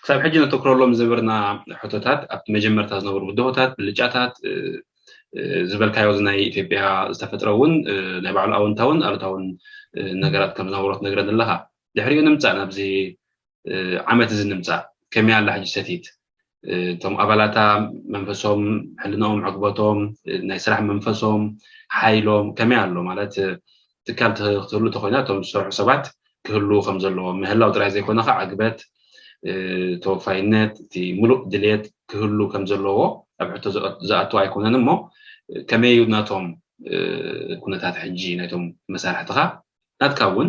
ክሳብ ሕጂ ነተኩረሎም ዝነበርና ሕቶታት ኣብቲ መጀመርታ ዝነበሩ ብድሆታት፣ ብልጫታት፣ ዝበልካዮ ናይ ኢትዮጵያ ዝተፈጥረ እውን ናይ ባዕሉ ኣወንታውን ኣሉታውን ነገራት ከም ዝነበሮ ትነግረኒ ኣለኻ። ድሕሪኡ ንምፃእ ናብዚ ዓመት እዚ ንምፃእ ከመይ ኣላ ሕጂ ሰቲት? እቶም ኣባላታ መንፈሶም፣ ሕልናኦም፣ ዕግበቶም፣ ናይ ስራሕ መንፈሶም፣ ሓይሎም ከመይ ኣሎ ማለት ትካል ክትህሉ ተኮይና እቶም ዝሰርሑ ሰባት ክህሉ ከም ዘለዎ ምህላው ጥራይ ዘይኮነ ከዓ ዕግበት፣ ተወፋይነት፣ እቲ ሙሉእ ድልየት ክህሉ ከም ዘለዎ ኣብ ሕቶ ዝኣቱ ኣይኮነን እሞ ከመይ እዩ ናቶም ኩነታት ሕጂ ናይቶም መሳርሕትኻ ናትካ እውን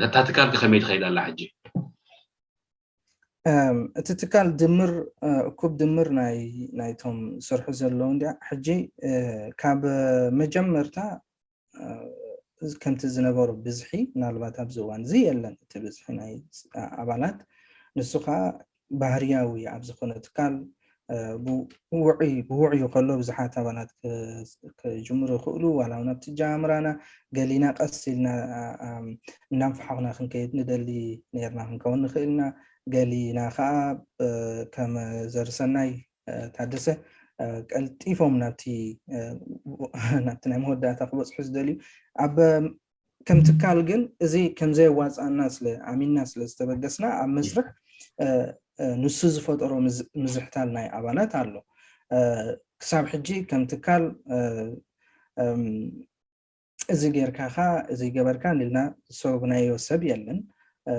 እታ ትካል ከመይ ትኸይድ ኣላ ሕጂ? እቲ ትካል ድምር እኩብ ድምር ናይ ናይቶም ዝሰርሑ ዘለዉ እንዲያ ሕጂ ካብ መጀመርታ ከምቲ ዝነበሩ ብዝሒ ምናልባት ኣብዚ እዋን እዚ የለን እቲ ብዝሒ ናይ ኣባላት ንሱ ከዓ ባህርያዊ ኣብ ዝኾነ ትካል ብውዑይ ብውዑይ ከሎ ብዙሓት ኣባላት ክጅምሩ ይኽእሉ ዋላ እውን ኣብቲ ጃምራና ገሊና ቀስ ኢልና እናንፈሓኽና ክንከይድ ንደሊ ነርና ክንከውን ንኽእልና ገሊና ከዓ ከም ዘርሰናይ ታደሰ ቀልጢፎም ናብቲ ናብቲ ናይ መወዳእታ ክበፅሑ ዝደልዩ ኣብ ከም ትካል ግን እዚ ከምዘየዋፅኣና ስለ ኣሚንና ስለ ዝተበገስና ኣብ መስርሕ ንሱ ዝፈጠሮ ምዝሕታል ናይ ኣባላት ኣሎ ክሳብ ሕጂ ከም ትካል እዚ ጌርካኻ እዚ ገበርካ ንልና ዝሰጉናዮ ሰብ የለን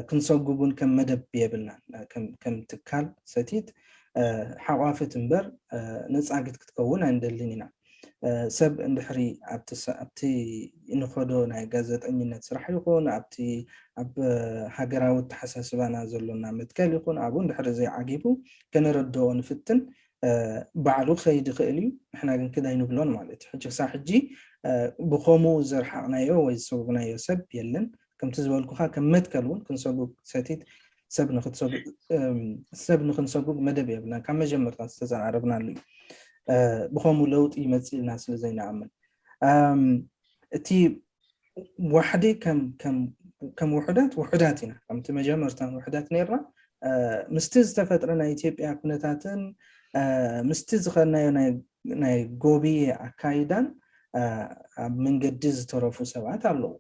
ክንሰጉግ እውን ከም መደብ የብልናን ከም ትካል ሰቲት ሓቋፍት እምበር ነፃጊት ክትከውን ኣይንደልን ኢና ሰብ እንድሕሪ ኣብቲ እንኸዶ ናይ ጋዜጠኝነት ስራሕ ይኹን ኣብቲ ኣብ ሃገራዊ ተሓሳስባና ዘሎና መትከል ይኹን ኣብኡ እንድሕሪ ዘይዓጊቡ ከነረድኦ ንፍትን ባዕሉ ክኸይድ ይኽእል እዩ ንሕና ግን ክዳይ ንብሎን ማለት እዩ ሕጂ ክሳብ ሕጂ ብኸምኡ ዘርሓቕናዮ ወይ ዝሰጉናዮ ሰብ የለን ከምቲ ዝበልኩኻ ከም መትከል እውን ክንሰጉግ ሰቲት ሰብ ንክትሰጉግ ሰብ ንክንሰጉግ መደብ የብልና ካብ መጀመርታ ዝተዘራረብናሉ እዩ ብኸምኡ ለውጢ ይመፅእ ኢልና ስለ ዘይንኣምን እቲ ዋሕዲ ከም ውሕዳት ውሕዳት ኢና ከምቲ መጀመርታ ውሕዳት ነርና ምስቲ ዝተፈጥረ ናይ ኢትዮጵያ ኩነታትን ምስቲ ዝኸድናዮ ናይ ጎብየ ኣካይዳን ኣብ መንገዲ ዝተረፉ ሰባት ኣለዉ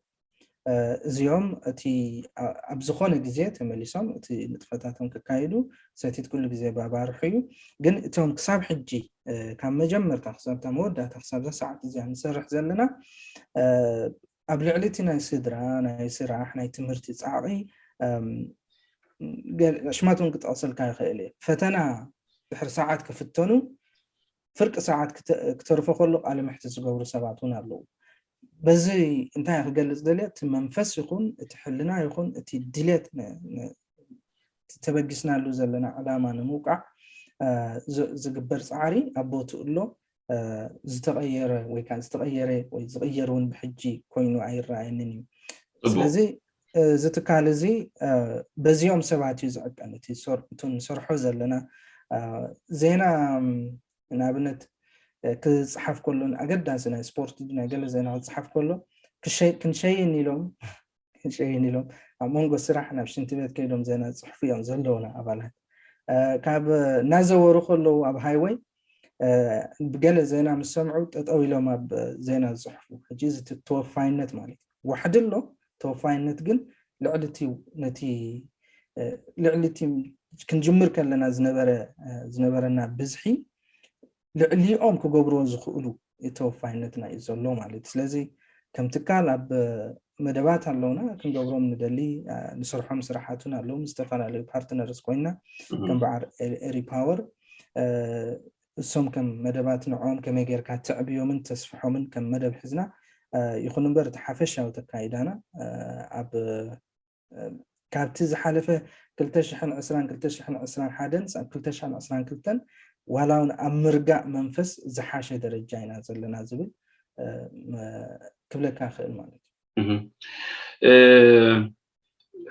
እዚኦም እቲ ኣብ ዝኾነ ግዜ ተመሊሶም እቲ ንጥፈታቶም ክካየዱ ሰቲት ኩሉ ግዜ ባባርሑ እዩ ግን እቶም ክሳብ ሕጂ ካብ መጀመርታ ክሳብታ መወዳእታ ክሳብዛ ሰዓት እዚኣ ንሰርሕ ዘለና ኣብ ልዕሊ እቲ ናይ ስድራ ናይ ስራሕ ናይ ትምህርቲ ፃዕቂ ሽማቶም ክጠቕሰልካ ይኽእል እየ ፈተና ድሕሪ ሰዓት ክፍተኑ ፍርቂ ሰዓዓት ክተርፎ ከሎ ቃለ ምሕትት ዝገብሩ ሰባት እውን ኣለዉ። በዚ እንታይ ክገልፅ ደልየ እቲ መንፈስ ይኹን እቲ ሕልና ይኹን እቲ ድሌት ተበጊስናሉ ዘለና ዕላማ ንምውቃዕ ዝግበር ፃዕሪ ኣብ ቦትኡ ኣሎ ዝተቀየረ ወይ ከዓ ዝተቀየረ ወይ ዝቅየር እውን ብሕጂ ኮይኑ ኣይረኣየንን እዩ። ስለዚ እዚ ትካል እዚ በዚኦም ሰባት እዩ ዝዕቀን እቲ ንሰርሖ ዘለና ዜና ንኣብነት ክፅሓፍ ከሎ ኣገዳሲ ናይ ስፖርት ናይ ገለ ዜና ክፅሓፍ ከሎ ክንሸይን ኢሎም ክንሸይን ኢሎም ኣብ መንጎ ስራሕ ናብ ሽንቲ ቤት ከይዶም ዜና ዝፅሕፉ እዮም ዘለውና ኣባላት ካብ እናዘወሩ ከለዉ ኣብ ሃይወይ ብገለ ዜና ምስ ሰምዑ ጠጠው ኢሎም ኣብ ዜና ዝፅሕፉ ሕጂ እዚ ተወፋይነት ማለት እዩ ዋሕዲ ኣሎ ተወፋይነት ግን ልዕሊ እቲ ነቲ ልዕሊ እቲ ክንጅምር ከለና ዝነበረ ዝነበረና ብዝሒ ልዕሊኦም ክገብርዎ ዝኽእሉ ተወፋይነትና እዩ ዘሎ ማለት እዩ ስለዚ ከም ትካል ኣብ መደባት ኣለውና ክንገብሮም ንደሊ ንሰርሖም ስራሓትን ኣለዉ ዝተፈላለዩ ፓርትነርስ ኮይና ከም በዓል ኤሪፓወር እሶም ከም መደባት ንዕኦም ከመይ ጌርካ ተዕብዮምን ተስፍሖምን ከም መደብ ሒዝና ይኹን እምበር እቲ ሓፈሻዊ ተካይዳና ኣብ ካብቲ ዝሓለፈ ክልተ ሽሕን ዕስራን ክልተ ሽሕን ዕስራን ሓደን ክልተ ሽሕን ዕስራን ክልተን ዋላ እውን ኣብ ምርጋእ መንፈስ ዝሓሸ ደረጃ ኢና ዘለና ዝብል ክብለካ ክእል ማለት እዩ።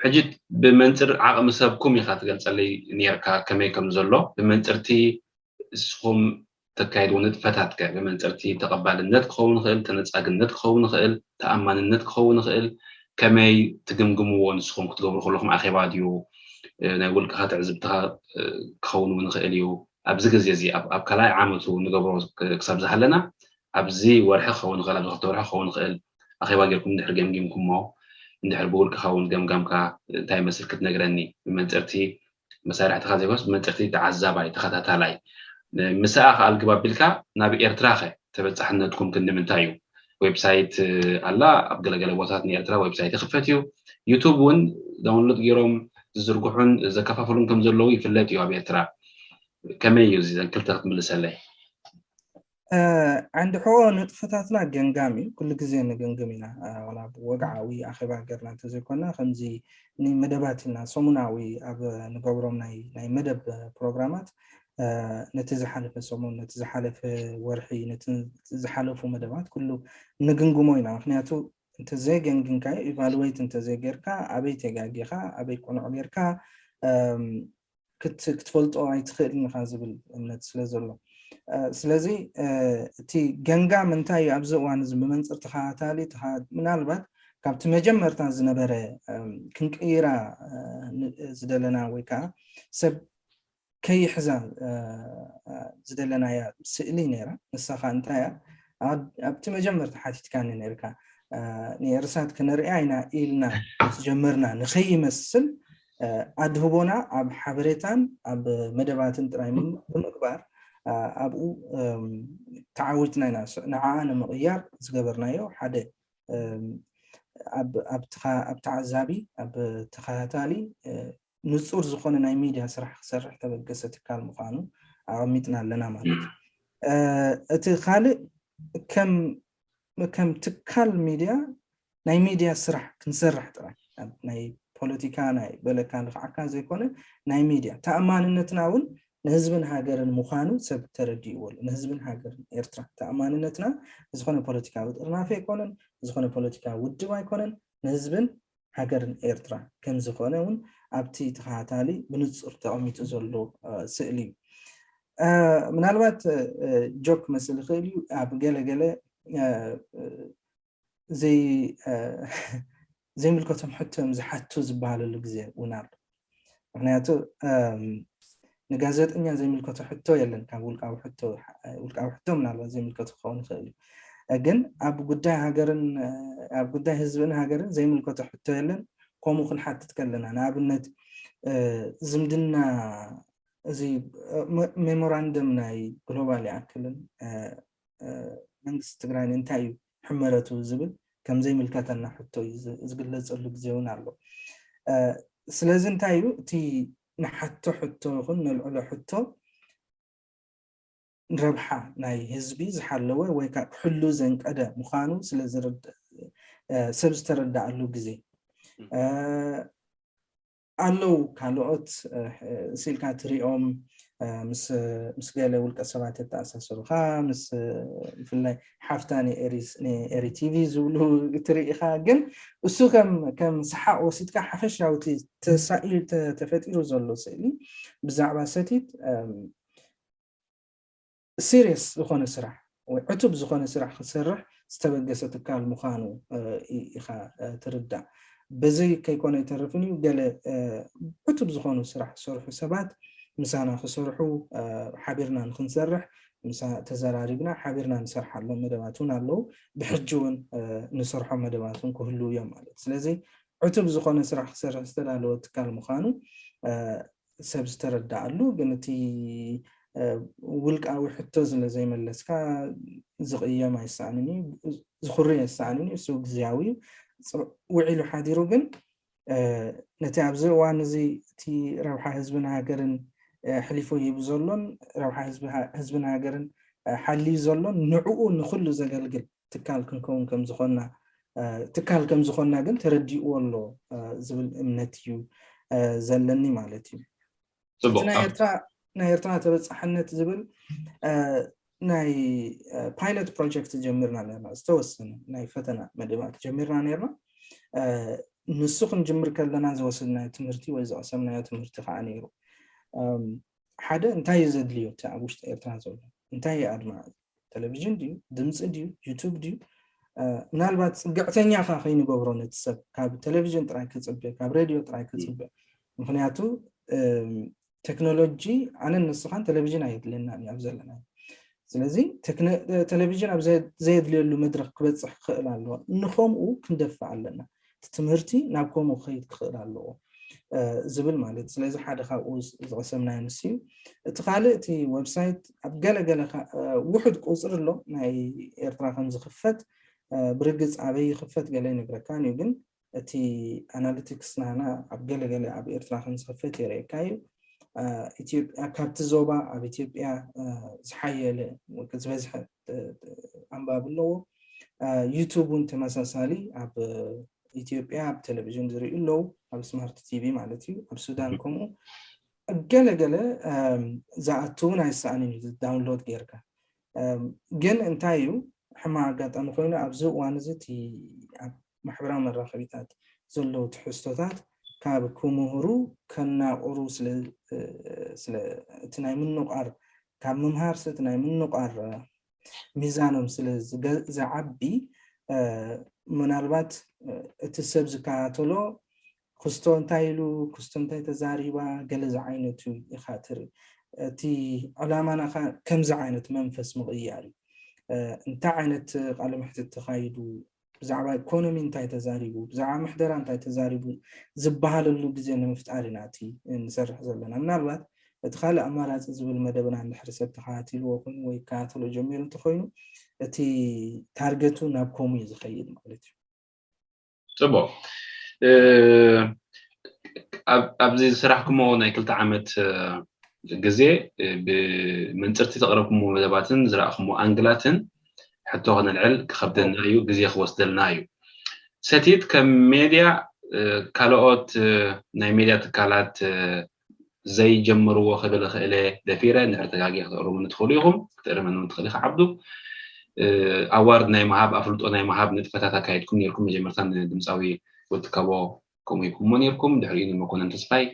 ሕጂ ብመንፅር ዓቕሚ ሰብኩም ኢኻ ትገልፀለይ ነርካ ከመይ ከም ዘሎ ብመንፅርቲ እስኹም ተካይድዎ ንጥፈታት ከ ብመንፅርቲ ተቐባልነት ክኸውን ይኽእል፣ ተነፃግነት ክኸውን ይኽእል፣ ተኣማንነት ክኸውን ይኽእል። ከመይ ትግምግምዎ ንስኹም ክትገብሩ ከለኹም ኣኼባ ድዩ ናይ ውልቅኻ ትዕዝብትኻ ክኸውን እውን ይኽእል እዩ። ኣብዚ ግዜ እዚ ኣብ ካልኣይ ዓመቱ ንገብሮ ክሳብ ዝሃለና ኣብዚ ወርሒ ክኸውን ይኽእል፣ ኣብዚ ክልተ ወርሒ ክኸውን ይኽእል። ኣኼባ ጌርኩም እንድሕር ገምጊምኩሞ እንድሕር ብውልቅኻ እውን ገምጋምካ እንታይ ይመስል ክትነግረኒ ብመንፅርቲ መሳርሕትኻ ዘይኮነስ ብመንፅርቲ ተዓዛባይ ተኸታታላይ ምሳኣ ከኣልግብ ኣቢልካ ናብ ኤርትራ ኸ ተበፃሕነትኩም ክንዲ ምንታይ እዩ? ዌብሳይት ኣላ ኣብ ገለገለ ቦታት ንኤርትራ ዌብሳይት ይኽፈት እዩ። ዩቱብ እውን ዳውንሎድ ገይሮም ዝዝርግሑን ዘከፋፍሉን ከም ዘለዉ ይፍለጥ እዩ ኣብ ኤርትራ። ከመይ እዩ እዚ ዘን ክልተ ክትምልሰለይ? ዓንዲ ሕቆ ንጥፈታትና ገንጋም እዩ። ኩሉ ግዜ ንግንግም ኢና። ዋላ ብወግዓዊ ኣኼባ ገርና እንተዘይኮና ከምዚ ንመደባት ኢልና ሰሙናዊ ኣብ ንገብሮም ናይ መደብ ፕሮግራማት ነቲ ዝሓለፈ ሰሙን፣ ነቲ ዝሓለፈ ወርሒ፣ ነቲ ዝሓለፉ መደባት ኩሉ ንግንግሞ ኢና። ምክንያቱ እንተዘይገንግንካዮ ኢቫሉዌት እንተዘይጌርካ ኣበይ ተጋጊኻ ኣበይ ቅኑዕ ጌርካ ክትፈልጦ ኣይትኽእልን ኢኻ ዝብል እምነት ስለ ዘሎ ስለዚ እቲ ገንጋም እንታይ እዩ ኣብዚ እዋን እዚ ብመንፅር ተኸታታሊ ምናልባት ካብቲ መጀመርታ ዝነበረ ክንቅይራ ዝደለና ወይ ከዓ ሰብ ከይሕዛ ዝደለናያ ስእሊ ነይራ። ንሳኻ እንታይ እያ ኣብቲ መጀመርታ ሓቲትካኒ ነርካ ንኤርሳት ክነርያ ኢና ኢልና ምስ ጀመርና ንኸይመስል ኣድህቦና ኣብ ሓበሬታን ኣብ መደባትን ጥራይ ብምግባር ኣብኡ ተዓዊትና ኢና። ንዓኣ ንምቕያር ዝገበርናዮ ሓደ ኣብ ተዓዛቢ ኣብ ተኸታታሊ ንፁር ዝኾነ ናይ ሚድያ ስራሕ ክሰርሕ ተበገሰ ትካል ምዃኑ ኣቐሚጥና ኣለና ማለት እዩ። እቲ ካልእ ከም ትካል ሚድያ ናይ ሚድያ ስራሕ ክንሰርሕ ጥራይ ናይ ፖለቲካ ናይ በለካ ልኽዓካ ዘይኮነ ናይ ሚድያ ተኣማንነትና እውን ንህዝብን ሃገርን ምዃኑ ሰብ ተረዲእዎ ኣሎ። ንህዝብን ሃገርን ኤርትራ ተኣማንነትና ዝኾነ ፖለቲካዊ ጥርናፈ ኣይኮነን፣ ዝኾነ ፖለቲካዊ ውድብ ኣይኮነን፣ ንህዝብን ሃገርን ኤርትራ ከም ዝኾነ እውን ኣብቲ ተኸታታሊ ብንፁር ተቐሚጡ ዘሎ ስእሊ እዩ። ምናልባት ጆክ መስል ይኽእል እዩ ኣብ ገለገለ ዘይምልከቶም ሕቶ እዮም ዝሓቱ ዝበሃለሉ ግዜ እውን ኣሎ። ምክንያቱ ንጋዜጠኛ ዘይምልከቶ ሕቶ የለን። ካብ ውልቃዊ ሕቶ ምናልባት ዘይምልከቶ ክኸውን ይኽእል እዩ፣ ግን ኣብ ጉዳይ ሃገርን ኣብ ጉዳይ ህዝብን ሃገርን ዘይምልከቶ ሕቶ የለን። ከምኡ ክንሓትት ከለና ንኣብነት ዝምድና እዚ ሜሞራንደም ናይ ግሎባል ይኣክልን መንግስቲ ትግራይን እንታይ እዩ ሕመረቱ ዝብል ከም ዘይምልከተና ሕቶ እዩ ዝግለፀሉ ግዜ እውን ኣሎ። ስለዚ እንታይ እዩ እቲ ንሓቶ ሕቶ ይኹን ነልዕሎ ሕቶ ንረብሓ ናይ ህዝቢ ዝሓለወ ወይ ከዓ ክሕሉ ዘንቀደ ምዃኑ ሰብ ዝተረዳኣሉ ግዜ ኣለዉ። ካልኦት ስኢልካ ትሪኦም ምስ ገለ ውልቀ ሰባት የተኣሳሰሩካ ምስ ብፍላይ ሓፍታ ንኤሪ ቲቪ ዝብሉ ትርኢ ኢኻ። ግን እሱ ከም ሰሓቕ ወሲድካ ሓፈሻዊ ተሳኢሉ ተፈጢሩ ዘሎ ስእሊ ብዛዕባ ሰቲት ሲሪየስ ዝኾነ ስራሕ ወይ ዕቱብ ዝኾነ ስራሕ ክሰርሕ ዝተበገሰ ትካል ምዃኑ ኢኻ ትርዳእ። በዚ ከይኮነ ይተርፍን እዩ ገለ ዕቱብ ዝኾኑ ስራሕ ዝሰርሑ ሰባት ምሳና ክሰርሑ ሓቢርና ንክንሰርሕ ምሳ ተዘራሪብና ሓቢርና ንሰርሓሎም መደባት እውን ኣለዉ። ብሕጂ እውን ንሰርሖም መደባት እውን ክህልዉ እዮም ማለት ስለዚ ዕቱብ ዝኾነ ስራሕ ክሰርሕ ዝተዳለወ ትካል ምዃኑ ሰብ ዝተረዳኣሉ ግን እቲ ውልቃዊ ሕቶ ስለ ዘይመለስካ ዝቕየም ኣይሰኣንን እዩ፣ ዝኹሪ ኣይሰኣንን እዩ። እሱ ግዝያዊ እዩ። ውዒሉ ሓዲሩ ግን ነቲ ኣብዚ እዋን እዚ እቲ ረብሓ ህዝብን ሃገርን ሕሊፉ ሂቡ ዘሎን ረብሓ ህዝብን ሃገርን ሓልዩ ዘሎን ንዕኡ ንኩሉ ዘገልግል ትካል ክንከውን ከምዝኮና ትካል ከምዝኮና ግን ተረዲእዎ ኣሎ ዝብል እምነት እዩ ዘለኒ ማለት እዩ። ናይ ኤርትራ ተበፃሕነት ዝብል ናይ ፓይለት ፕሮጀክት ጀሚርና ነርና ዝተወሰነ ናይ ፈተና መደባት ጀሚርና ነርና። ንሱ ክንጅምር ከለና ዝወሰድናዮ ትምህርቲ ወይ ዝቀሰምናዮ ትምህርቲ ከዓ ነይሩ። ሓደ እንታይ እዩ ዘድልዮ እቲ ኣብ ውሽጢ ኤርትራ ዘሎ እንታይ እዩ ኣድማ ቴሌቪዥን ድዩ ድምፂ ድዩ ዩቱብ ድዩ? ምናልባት ፅግዕተኛ ካ ከይንገብሮ ነቲ ሰብ ካብ ቴሌቪዥን ጥራይ ክፅበ ካብ ሬድዮ ጥራይ ክፅበ። ምክንያቱ ቴክኖሎጂ ኣነን ንስኻን ቴሌቪዥን ኣየድልየና ኣብ ዘለና። ስለዚ ቴሌቪዥን ኣብ ዘየድልየሉ መድረክ ክበፅሕ ክኽእል ኣለዎ። ንከምኡ ክንደፍእ ኣለና። እቲ ትምህርቲ ናብ ከምኡ ክኸይድ ክኽእል ኣለዎ ዝብል ማለት። ስለዚ ሓደ ካብኡ ዝቀሰምናዮ ንሱ እዩ። እቲ ካልእ እቲ ዌብሳይት ኣብ ገለገለ ውሑድ ቁፅሪ ኣሎ ናይ ኤርትራ ከም ዝኽፈት ብርግፅ ኣበይ ይኽፈት ገለ ይነግረካን እዩ። ግን እቲ ኣናሊቲክስ ናና ኣብ ገለገለ ኣብ ኤርትራ ከም ዝኽፈት የርእየካ እዩ። ኢትዮጵያ ካብቲ ዞባ ኣብ ኢትዮጵያ ዝሓየለ ዝበዝሐ ኣንባቢ ኣለዎ። ዩቱብ እውን ተመሳሳሊ ኣብ ኢትዮጵያ ኣብ ቴሌቪዥን ዝርእዩ ኣለዉ፣ ኣብ ስማርት ቲቪ ማለት እዩ። ኣብ ሱዳን ከምኡ ገለገለ ዝኣቱ እውን ኣይሰኣንን እዩ ዳውንሎድ ጌርካ። ግን እንታይ እዩ ሕማቅ ኣጋጣሚ ኮይኑ ኣብዚ እዋን እዚ እቲ ኣብ ማሕበራዊ መራኸቢታት ዘለዉ ትሕዝቶታት ካብ ክምህሩ ከናቁሩ ስለ እቲ ናይ ምንቋር ካብ ምምሃር ስለ ናይ ምንቋር ሚዛኖም ስለ ዝዓቢ ምናልባት እቲ ሰብ ዝከታተሎ ክስቶ እንታይ ኢሉ ክስቶ እንታይ ተዛሪባ ገለ ዝዓይነቱ ኢኻ ትርኢ። እቲ ዕላማና ከ ከምዚ ዓይነት መንፈስ ምቕያር እዩ። እንታይ ዓይነት ቃለ መሕትት ተኻይዱ፣ ብዛዕባ ኢኮኖሚ እንታይ ተዛሪቡ፣ ብዛዕባ ምሕደራ እንታይ ተዛሪቡ ዝበሃለሉ ግዜ ንምፍጣር ኢና እቲ ንሰርሕ ዘለና። ምናልባት እቲ ካልእ ኣማራፂ ዝብል መደብና እንድሕሪ ሰብ ተኸታቲልዎ ኮይኑ ወይ ይከታተሎ ጀሚሩ እንተኮይኑ እቲ ታርገቱ ናብ ከምኡ እዩ ዝኸይድ ማለት እዩ። ፅቡቅ። ኣብዚ ዝሰራሕኩሞ ናይ ክልተ ዓመት ግዜ ብመንፅርቲ ተቅረብኩሞ መደባትን ዝረእኩሞ ኣንግላትን ሕቶ ከነልዕል ክከብደና እዩ፣ ግዜ ክወስደልና እዩ። ሰቲት ከም ሜድያ ካልኦት ናይ ሜድያ ትካላት ዘይጀምርዎ ክብል ክእለ ደፊረ ንሕር ተጋጊ ክትእርሙኒ ትኽእሉ ኢኹም። ክትእርመኒ እውን ትኽእል ኢኻ ዓብዱ። ኣዋርድ ናይ ምሃብ ኣፍልጦ ናይ ምሃብ ንጥፈታት ኣካይድኩም ነርኩም። መጀመርታ ንድምፃዊ ወዲ ካቦ ከምኡ ሂብኩሞ ነርኩም። ድሕሪኡ ንመኮነን ተስፋይ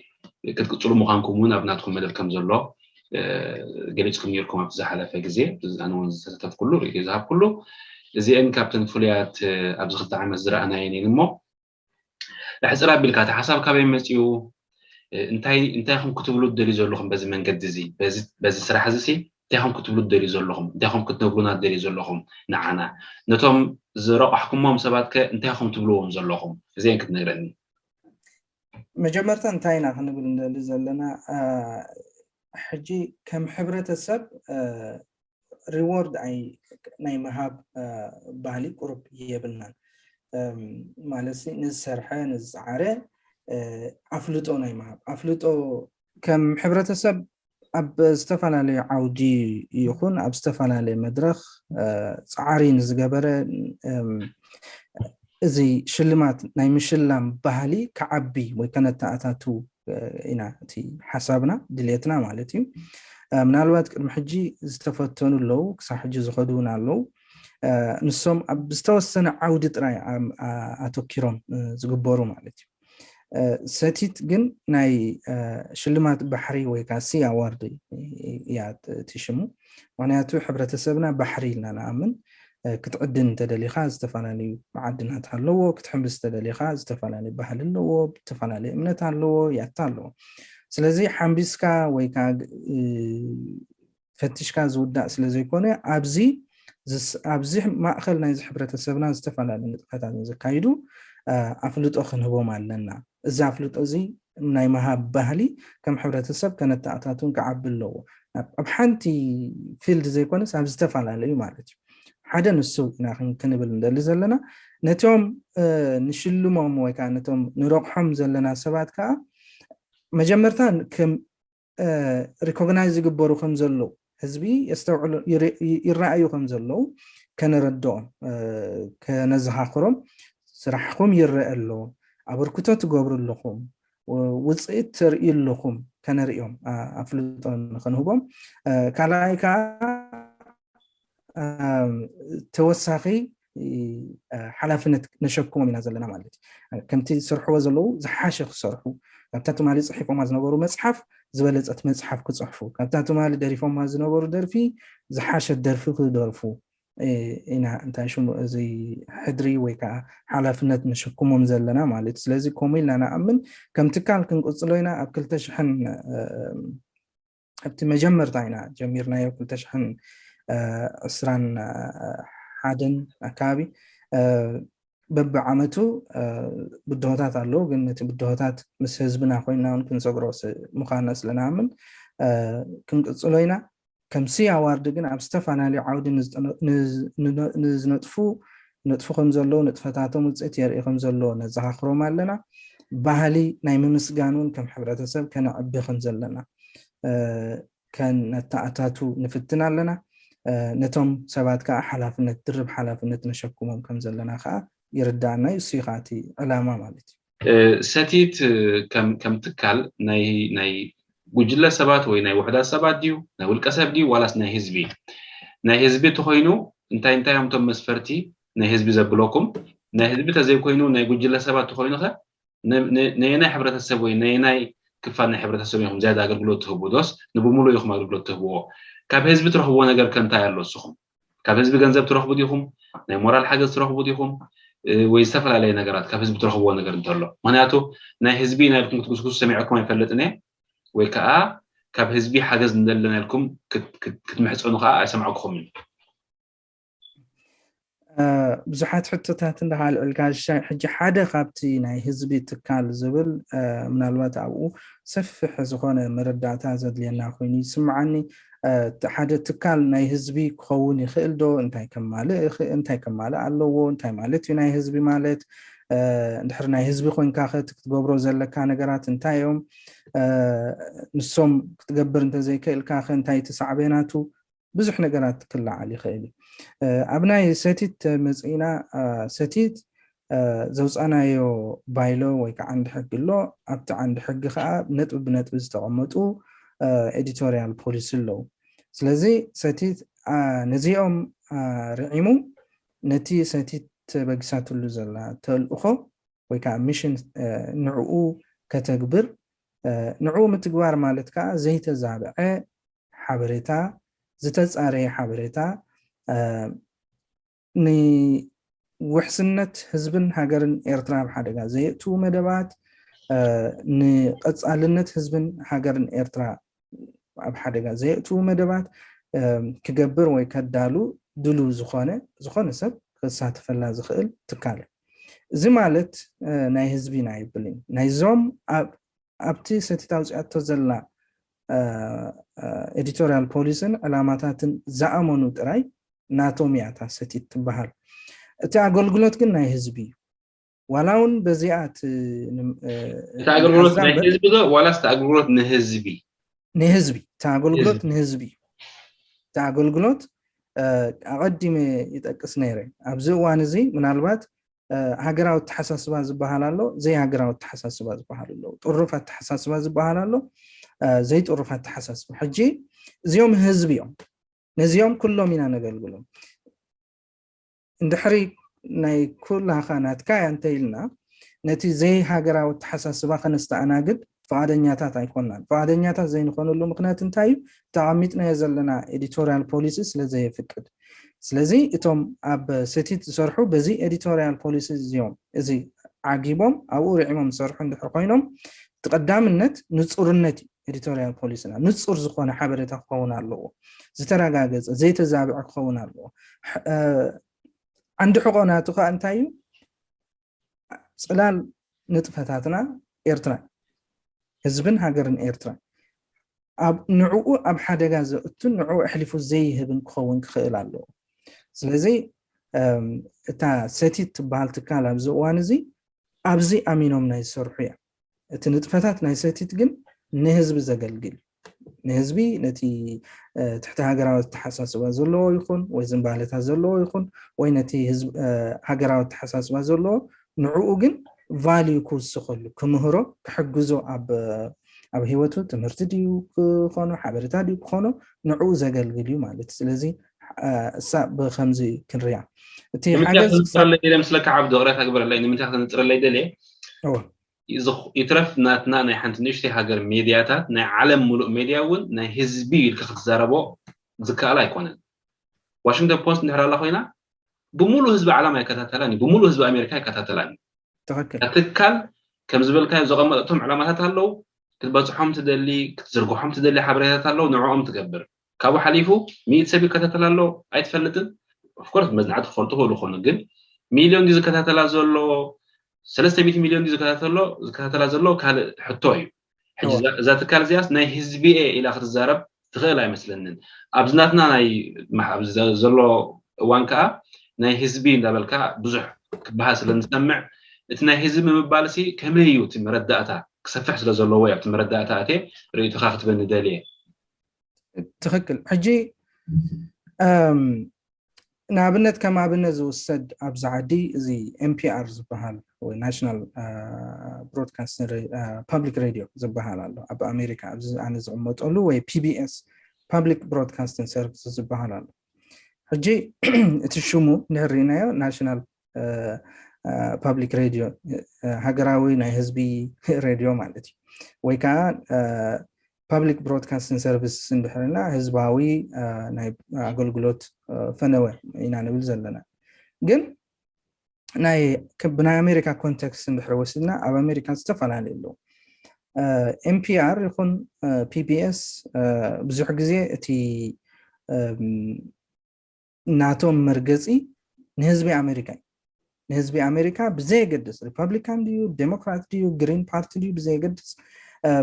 ክትቅፅሉ ምዃንኩም እውን ኣብ ናትኩም መደብ ከም ዘሎ ገሊፅኩም ነርኩም ኣብቲ ዝሓለፈ ግዜ። ኣነ እውን ዝተሳተፍኩሉ ርእዮ ዝሃብኩሉ እዚአን ካብተን ፍሉያት ኣብዚ ክልተ ዓመት ዝረኣናየን እየን እሞ ሕፅር ኣቢልካ እቲ ሓሳብ ካበይ መፂኡ እንታይ እንታይ ኹም ክትብሉ ትደልዩ ዘለኹም በዚ መንገዲ እዚ በዚ ስራሕ እዚ እንታይ ኹም ክትብሉ ትደልዩ ዘለኹም እንታይ ኹም ክትነግሩና ትደልዩ ዘለኹም ንዓና ነቶም ዝረቋሕኩሞም ሰባት ከ እንታይ ኹም ትብልዎም ዘለኹም እዚአን ክትነግረኒ መጀመርታ እንታይ ኢና ክንብል ንደሊ ዘለና ሕጂ ከም ሕብረተሰብ ሪዎርድ ናይ ምሃብ ባህሊ ቁሩብ የብልናን ማለት ንዝሰርሐ ንዝፀዓረ ኣፍልጦ ናይ ምሃብ ኣፍልጦ ከም ሕብረተሰብ ኣብ ዝተፈላለዩ ዓውዲ ይኹን ኣብ ዝተፈላለየ መድረክ ፃዕሪ ንዝገበረ እዚ ሽልማት ናይ ምሽላም ባህሊ ክዓቢ ወይ ከነተኣታቱ ኢና እቲ ሓሳብና ድልየትና ማለት እዩ። ምናልባት ቅድሚ ሕጂ ዝተፈተኑ ኣለዉ፣ ክሳብ ሕጂ ዝኸዱ እውን ኣለዉ። ንሶም ኣብ ዝተወሰነ ዓውዲ ጥራይ ኣተኪሮም ዝግበሩ ማለት እዩ። ሰቲት ግን ናይ ሽልማት ባሕሪ ወይ ከዓ ሲ ኣዋርድ እያ እቲ ሽሙ። ምክንያቱ ሕብረተሰብና ባሕሪ ኢልና ንኣምን ክትዕድን እንተደሊኻ ዝተፈላለዩ መዓድናት ኣለዎ ክትሕምብስ እንተደሊኻ ዝተፈላለዩ ባህሊ ኣለዎ ዝተፈላለዩ እምነት ኣለዎ ያታ ኣለዎ ስለዚ ሓምቢስካ ወይ ከዓ ፈትሽካ ዝውዳእ ስለ ዘይኮነ ኣብዚ ኣብዚ ማእኸል ናይዚ ሕብረተሰብና ዝተፈላለዩ ንጥፈታት ዘካይዱ ኣፍልጦ ክንህቦም ኣለና እዚ ኣፍልጦ እዚ ናይ ምሃብ ባህሊ ከም ሕብረተሰብ ከነተኣታቱን ክዓቢ ኣለዎ ኣብ ሓንቲ ፊልድ ዘይኮነስ ኣብ ዝተፈላለዩ ማለት እዩ ሓደ ንሱ ኢና ክንብል ንደሊ ዘለና ነቶም ንሽልሞም ወይ ከዓ ነቶም ንረቑሖም ዘለና ሰባት ከዓ መጀመርታ ሪኮግናይዝ ይግበሩ ከም ዘለዉ፣ ህዝቢ የስተውዕሉ፣ ይረኣዩ ከም ዘለዉ ከነረድኦም፣ ከነዘኻኽሮም። ስራሕኩም ይረአ ኣሎ፣ ኣበርክቶ ትገብሩ ኣለኹም፣ ውፅኢት ተርእዩ ኣለኹም ከነርእዮም ኣፍልጦ ንክንህቦም። ካልኣይ ከዓ ተወሳኺ ሓላፍነት ነሸክሞም ኢና ዘለና ማለት እዩ። ከምቲ ዝሰርሕዎ ዘለዉ ዝሓሸ ክሰርሑ፣ ካብታ ትማሊ ፅሒፎማ ዝነበሩ መፅሓፍ ዝበለፀት መፅሓፍ ክፅሕፉ፣ ካብታ ትማሊ ደሪፎማ ዝነበሩ ደርፊ ዝሓሸት ደርፊ ክደርፉ ኢና፣ እንታይ ሽሙ፣ እዚ ሕድሪ ወይ ከዓ ሓላፍነት ንሽክሞም ዘለና ማለት እዩ። ስለዚ ከምኡ ኢልና ንኣምን። ከም ትካል ክንቅፅሎ ኢና። ኣብ ክልተ ሽሕን ኣብቲ መጀመርታ ኢና ጀሚርናዮ፣ ክልተ ሽሕን ዕስራን ሓደን ኣካባቢ። በብዓመቱ ብድሆታት ኣለዉ፣ ግን ነቲ ብድሆታት ምስ ህዝብና ኮይንና እውን ክንሰግሮ ምዃንና ስለንኣምን ክንቅፅሎ ኢና። ከም ሲ ኣዋርድ ግን ኣብ ዝተፈላለዩ ዓውዲ ንዝነጥፉ፣ ነጥፉ ከም ዘለዉ፣ ንጥፈታቶም ውፅኢት የርኢ ከም ዘለዉ ነዘኻኽሮም ኣለና። ባህሊ ናይ ምምስጋን እውን ከም ሕብረተሰብ ከነዕቢ ከም ዘለና ከነተኣታቱ ንፍትን ኣለና። ነቶም ሰባት ከዓ ሓላፍነት፣ ድርብ ሓላፍነት ነሸክሞም ከም ዘለና ከዓ ይርዳእና እዩ። እሱ እዩ ከዓ እቲ ዕላማ ማለት እዩ። ሰቲት ከም ትካል ናይ ጉጅለ ሰባት ወይ ናይ ውሕዳት ሰባት ድዩ፣ ናይ ውልቀ ሰብ ድዩ፣ ዋላስ ናይ ህዝቢ? ናይ ህዝቢ ተኮይኑ እንታይ እንታይ እዮም እቶም መስፈርቲ ናይ ህዝቢ ዘብለኩም? ናይ ህዝቢ ተዘይኮይኑ ናይ ጉጅለ ሰባት ተኮይኑ ከ ነየናይ ሕብረተሰብ ወይ ነየናይ ክፋል ናይ ሕብረተሰብ ኢኹም ዝያዳ ኣገልግሎት ትህቡ? ዶስ ንብምሉእ ኢኹም ኣገልግሎት ትህብዎ? ካብ ህዝቢ ትረኽብዎ ነገር ከ እንታይ ኣሎ? እስኹም ካብ ህዝቢ ገንዘብ ትረኽቡ ዲኹም? ናይ ሞራል ሓገዝ ትረኽቡ ዲኹም? ወይ ዝተፈላለየ ነገራት ካብ ህዝቢ ትረኽብዎ ነገር እንተሎ? ምክንያቱ ናይ ህዝቢ ኢና ኢልኩም ክትጉስጉሱ ሰሚዐኩም ኣይፈልጥን እየ፣ ወይ ከዓ ካብ ህዝቢ ሓገዝ ንደለና ኢልኩም ክትምሕፀኑ ከዓ ኣይሰማዕኩኹምን። ብዙሓት ሕቶታት እንዳሃልዑልካ፣ ሕጂ ሓደ ካብቲ ናይ ህዝቢ ትካል ዝብል ምናልባት ኣብኡ ሰፊሕ ዝኾነ መረዳእታ ዘድልየና ኮይኑ ይስምዓኒ። ሓደ ትካል ናይ ህዝቢ ክኸውን ይኽእል ዶ? እንታይ ከማልእ ኣለዎ? እንታይ ማለት እዩ ናይ ህዝቢ ማለት? እንድሕር ናይ ህዝቢ ኮይንካ ከ ክትገብሮ ዘለካ ነገራት እንታይ እዮም? ንሶም ክትገብር እንተዘይክእልካ ከ እንታይ እቲ ሳዕቤናቱ? ብዙሕ ነገራት ክለዓል ይኽእል እዩ። ኣብ ናይ ሰቲት መፅኢና፣ ሰቲት ዘውፃናዮ ባይሎ ወይ ከዓ ዓንዲ ሕጊ ኣሎ። ኣብቲ ዓንዲ ሕጊ ከዓ ነጥቢ ብነጥቢ ዝተቐመጡ ኤዲቶሪያል ፖሊሲ ኣለዉ። ስለዚ ሰቲት ነዚኦም ርዒሙ ነቲ ሰቲት ተበጊሳትሉ ዘላ ተልእኾ ወይ ከዓ ሚሽን ንዕኡ ከተግብር፣ ንዕኡ ምትግባር ማለት ከዓ ዘይተዛብዐ ሓበሬታ፣ ዝተፃረየ ሓበሬታ፣ ንውሕስነት ህዝብን ሃገርን ኤርትራ ኣብ ሓደጋ ዘየእትዉ መደባት፣ ንቐፃልነት ህዝብን ሃገርን ኤርትራ ኣብ ሓደጋ ዘየእትዉ መደባት ክገብር ወይ ከዳሉ ድሉ ዝኾነ፣ ዝኾነ ሰብ ክሳተፈላ ዝኽእል ትካል። እዚ ማለት ናይ ህዝቢ ኢና ይብል እዩ። ናይዞም ኣብቲ ሰቲት ኣውፂኣቶ ዘላ ኤዲቶሪያል ፖሊስን ዕላማታትን ዝኣመኑ ጥራይ ናቶም እያ እታ ሰቲት ትበሃል። እቲ ኣገልግሎት ግን ናይ ህዝቢ እዩ። ዋላ እውን በዚኣ እቲ ኣገልግሎት ናይ ህዝቢ ዶ ዋላስ እቲ ኣገልግሎት ንህዝቢ? ንህዝቢ። እቲ ኣገልግሎት ንህዝቢ እዩ። እቲ ኣገልግሎት ኣቐዲመ ይጠቅስ ነይረ። ኣብዚ እዋን እዚ ምናልባት ሃገራዊ ኣተሓሳስባ ዝበሃል ኣሎ፣ ዘይሃገራዊ ኣተሓሳስባ ዝበሃል ኣሎ፣ ጥሩፍ ኣተሓሳስባ ዝበሃል ኣሎ፣ ዘይጥሩፍ ኣተሓሳስባ። ሕጂ እዚኦም ህዝቢ እዮም፣ ነዚኦም ኩሎም ኢና ነገልግሎም። እንድሕሪ ናይ ኩላኻ ናትካ እያ እንተኢልና ነቲ ዘይሃገራዊ ኣተሓሳስባ ከነስተኣናግድ ፍቓደኛታት ኣይኮናን። ፍቓደኛታት ዘይንኾነሉ ምክንያት እንታይ እዩ? ተቐሚጥናዮ ዘለና ኤዲቶሪያል ፖሊሲ ስለ ዘየፍቅድ። ስለዚ እቶም ኣብ ሰቲት ዝሰርሑ በዚ ኤዲቶሪያል ፖሊሲ እዚኦም እዚ ዓጊቦም ኣብኡ ርዒሞም ዝሰርሑ እንድሕር ኮይኖም እቲ ቀዳምነት ንፁርነት እዩ። ኤዲቶሪያል ፖሊስና ንፁር ዝኾነ ሓበሬታ ክኸውን ኣለዎ። ዝተረጋገፀ ዘይተዛብዐ ክኸውን ኣለዎ። ዓንዲ ሕቆ ናቱ ከዓ እንታይ እዩ? ፅላል ንጥፈታትና ኤርትራ፣ ህዝብን ሃገርን ኤርትራ ኣብ ንዕኡ ኣብ ሓደጋ ዘእቱን ንዕኡ ኣሕሊፉ ዘይህብን ክኸውን ክኽእል ኣለዎ። ስለዚ እታ ሰቲት ትበሃል ትካል ኣብዚ እዋን እዚ ኣብዚ ኣሚኖም ናይ ዝሰርሑ እያ። እቲ ንጥፈታት ናይ ሰቲት ግን ንህዝቢ ዘገልግል፣ ንህዝቢ ነቲ ትሕቲ ሃገራዊ ኣተሓሳስባ ዘለዎ ይኹን ወይ ዝንባለታት ዘለዎ ይኹን ወይ ነቲ ሃገራዊ ኣተሓሳስባ ዘለዎ ንዕኡ ግን ቫልዩ ክውስኸሉ ክምህሮ ክሕግዞ ኣብ ኣብ ህይወቱ ትምህርቲ ድዩ ክኾኖ ሓበሬታ ድዩ ክኾኖ ንዕኡ ዘገልግል እዩ ማለት ስለዚ እሳ ብከምዚ ክንሪያ እቲ ሓገዝ ምስለካ ዓብዱ ቅሬታ ግበረለይ ንምንታይ ክተንፅረለይ ደልየ ይትረፍ ናትና ናይ ሓንቲ ንእሽተይ ሃገር ሜድያታት ናይ ዓለም ሙሉእ ሜድያ እውን ናይ ህዝቢ ኢልካ ክትዛረቦ ዝከኣል ኣይኮነን ዋሽንግተን ፖስት እንድሕር ኣላ ኮይና ብሙሉ ህዝቢ ዓለም ኣይከታተላን እዩ ብሙሉ ህዝቢ ኣሜሪካ ኣይከታተላን እዩ ትካል ከም ዝበልካዮ ዘቐመጠቶም ዕላማታት ኣለዉ ክትበፅሖም ትደሊ ክትዝርግሖም ትደሊ ሓበሬታት ኣለዉ ንዕኦም ትገብር ካብኡ ሓሊፉ ሚእቲ ሰብ ይከታተል ኣሎ ኣይትፈልጥን ኦፍኮርስ መዝናዕቲ ክፈልጡ ክእሉ ኮኑ ግን ሚሊዮን ድዩ ዝከታተላ ዘሎ ሰለስተ ሚእቲ ሚሊዮን ድዩ ዝከታተሎ ዝከታተላ ዘሎ ካልእ ሕቶ እዩ ሕጂ እዛ ትካል እዚኣስ ናይ ህዝቢ እየ ኢላ ክትዛረብ ትኽእል ኣይመስለንን ኣብዚ ናትና ናይ ዘሎ እዋን ከዓ ናይ ህዝቢ እንዳበልካ ብዙሕ ክበሃል ስለ ንሰምዕ እቲ ናይ ህዝቢ ምባል ሲ ከመይ እዩ እቲ መረዳእታ ክሰፍሕ ስለ ዘለዎ እዩ ኣብቲ መረዳእታ ኣትየ ርእይቶኻ ክትበኒ ደልየ ትኽክል ሕጂ ንኣብነት ከም ኣብነት ዝውሰድ ኣብዚ ዓዲ እዚ ኤምፒኣር ዝበሃል ወይ ናሽናል ብሮድካስቲንግ ፐብሊክ ሬድዮ ዝበሃል ኣሎ ኣብ ኣሜሪካ ኣብዚ ኣነ ዝቕመጠሉ ወይ ፒቢኤስ ፐብሊክ ብሮድካስቲንግ ሰርቪስ ዝበሃል ኣሎ ሕጂ እቲ ሽሙ ንህርኢናዮ ናሽናል ፐብሊክ ሬድዮ ሃገራዊ ናይ ህዝቢ ሬድዮ ማለት እዩ ወይ ከዓ ፐብሊክ ብሮድካስቲንግ ሰርቪስ እንድሕርና ህዝባዊ ናይ ኣገልግሎት ፈነወ ኢና ንብል ዘለና ግን ናይ ብናይ ኣሜሪካ ኮንቴክስት እንድሕር ወሲድና ኣብ ኣሜሪካ ዝተፈላለዩ ኣለዉ ኤምፒኣር ይኹን ፒቢኤስ ብዙሕ ግዜ እቲ ናቶም መርገፂ ንህዝቢ ኣሜሪካ እዩ ንህዝቢ ኣሜሪካ ብዘየገድስ ሪፐብሊካን ድዩ ዴሞክራት ድዩ ግሪን ፓርቲ ድዩ ብዘየገድስ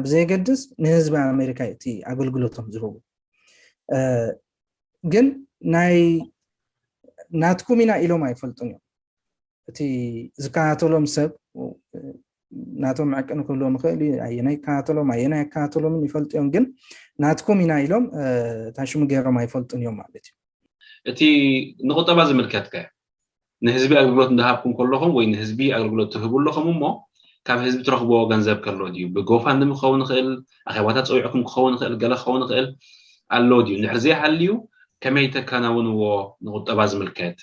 ብዘየገድስ ንህዝቢ ኣሜሪካ እቲ ኣገልግሎቶም ዝህቡ ግን ናይ ናትኩም ኢና ኢሎም ኣይፈልጡን እዮም እቲ ዝከታተሎም ሰብ ናቶም ዕቅን ክህልዎም ይኽእል እዩ ኣየናይ ይከታተሎም ኣየናይ ኣይከታተሎምን ይፈልጡ እዮም ግን ናትኩም ኢና ኢሎም ታሽሙ ገይሮም ኣይፈልጡን እዮም ማለት እዩ እቲ ንቁጠባ ዝምልከትከ ንህዝቢ ኣገልግሎት እንዳሃብኩም ከለኹም ወይ ንህዝቢ ኣገልግሎት ትህቡ ኣለኹም እሞ ካብ ህዝቢ ትረኽብዎ ገንዘብ ከሎ ድዩ ብጎፋንድሚ ክኸውን ይኽእል ኣኼባታት ፀዊዕኩም ክኸውን ይኽእል ገለ ክኸውን ይኽእል ኣሎ ድዩ እንድሕር ዘይሃልዩ ከመይ ተከናውንዎ ንቁጠባ ዝምልከት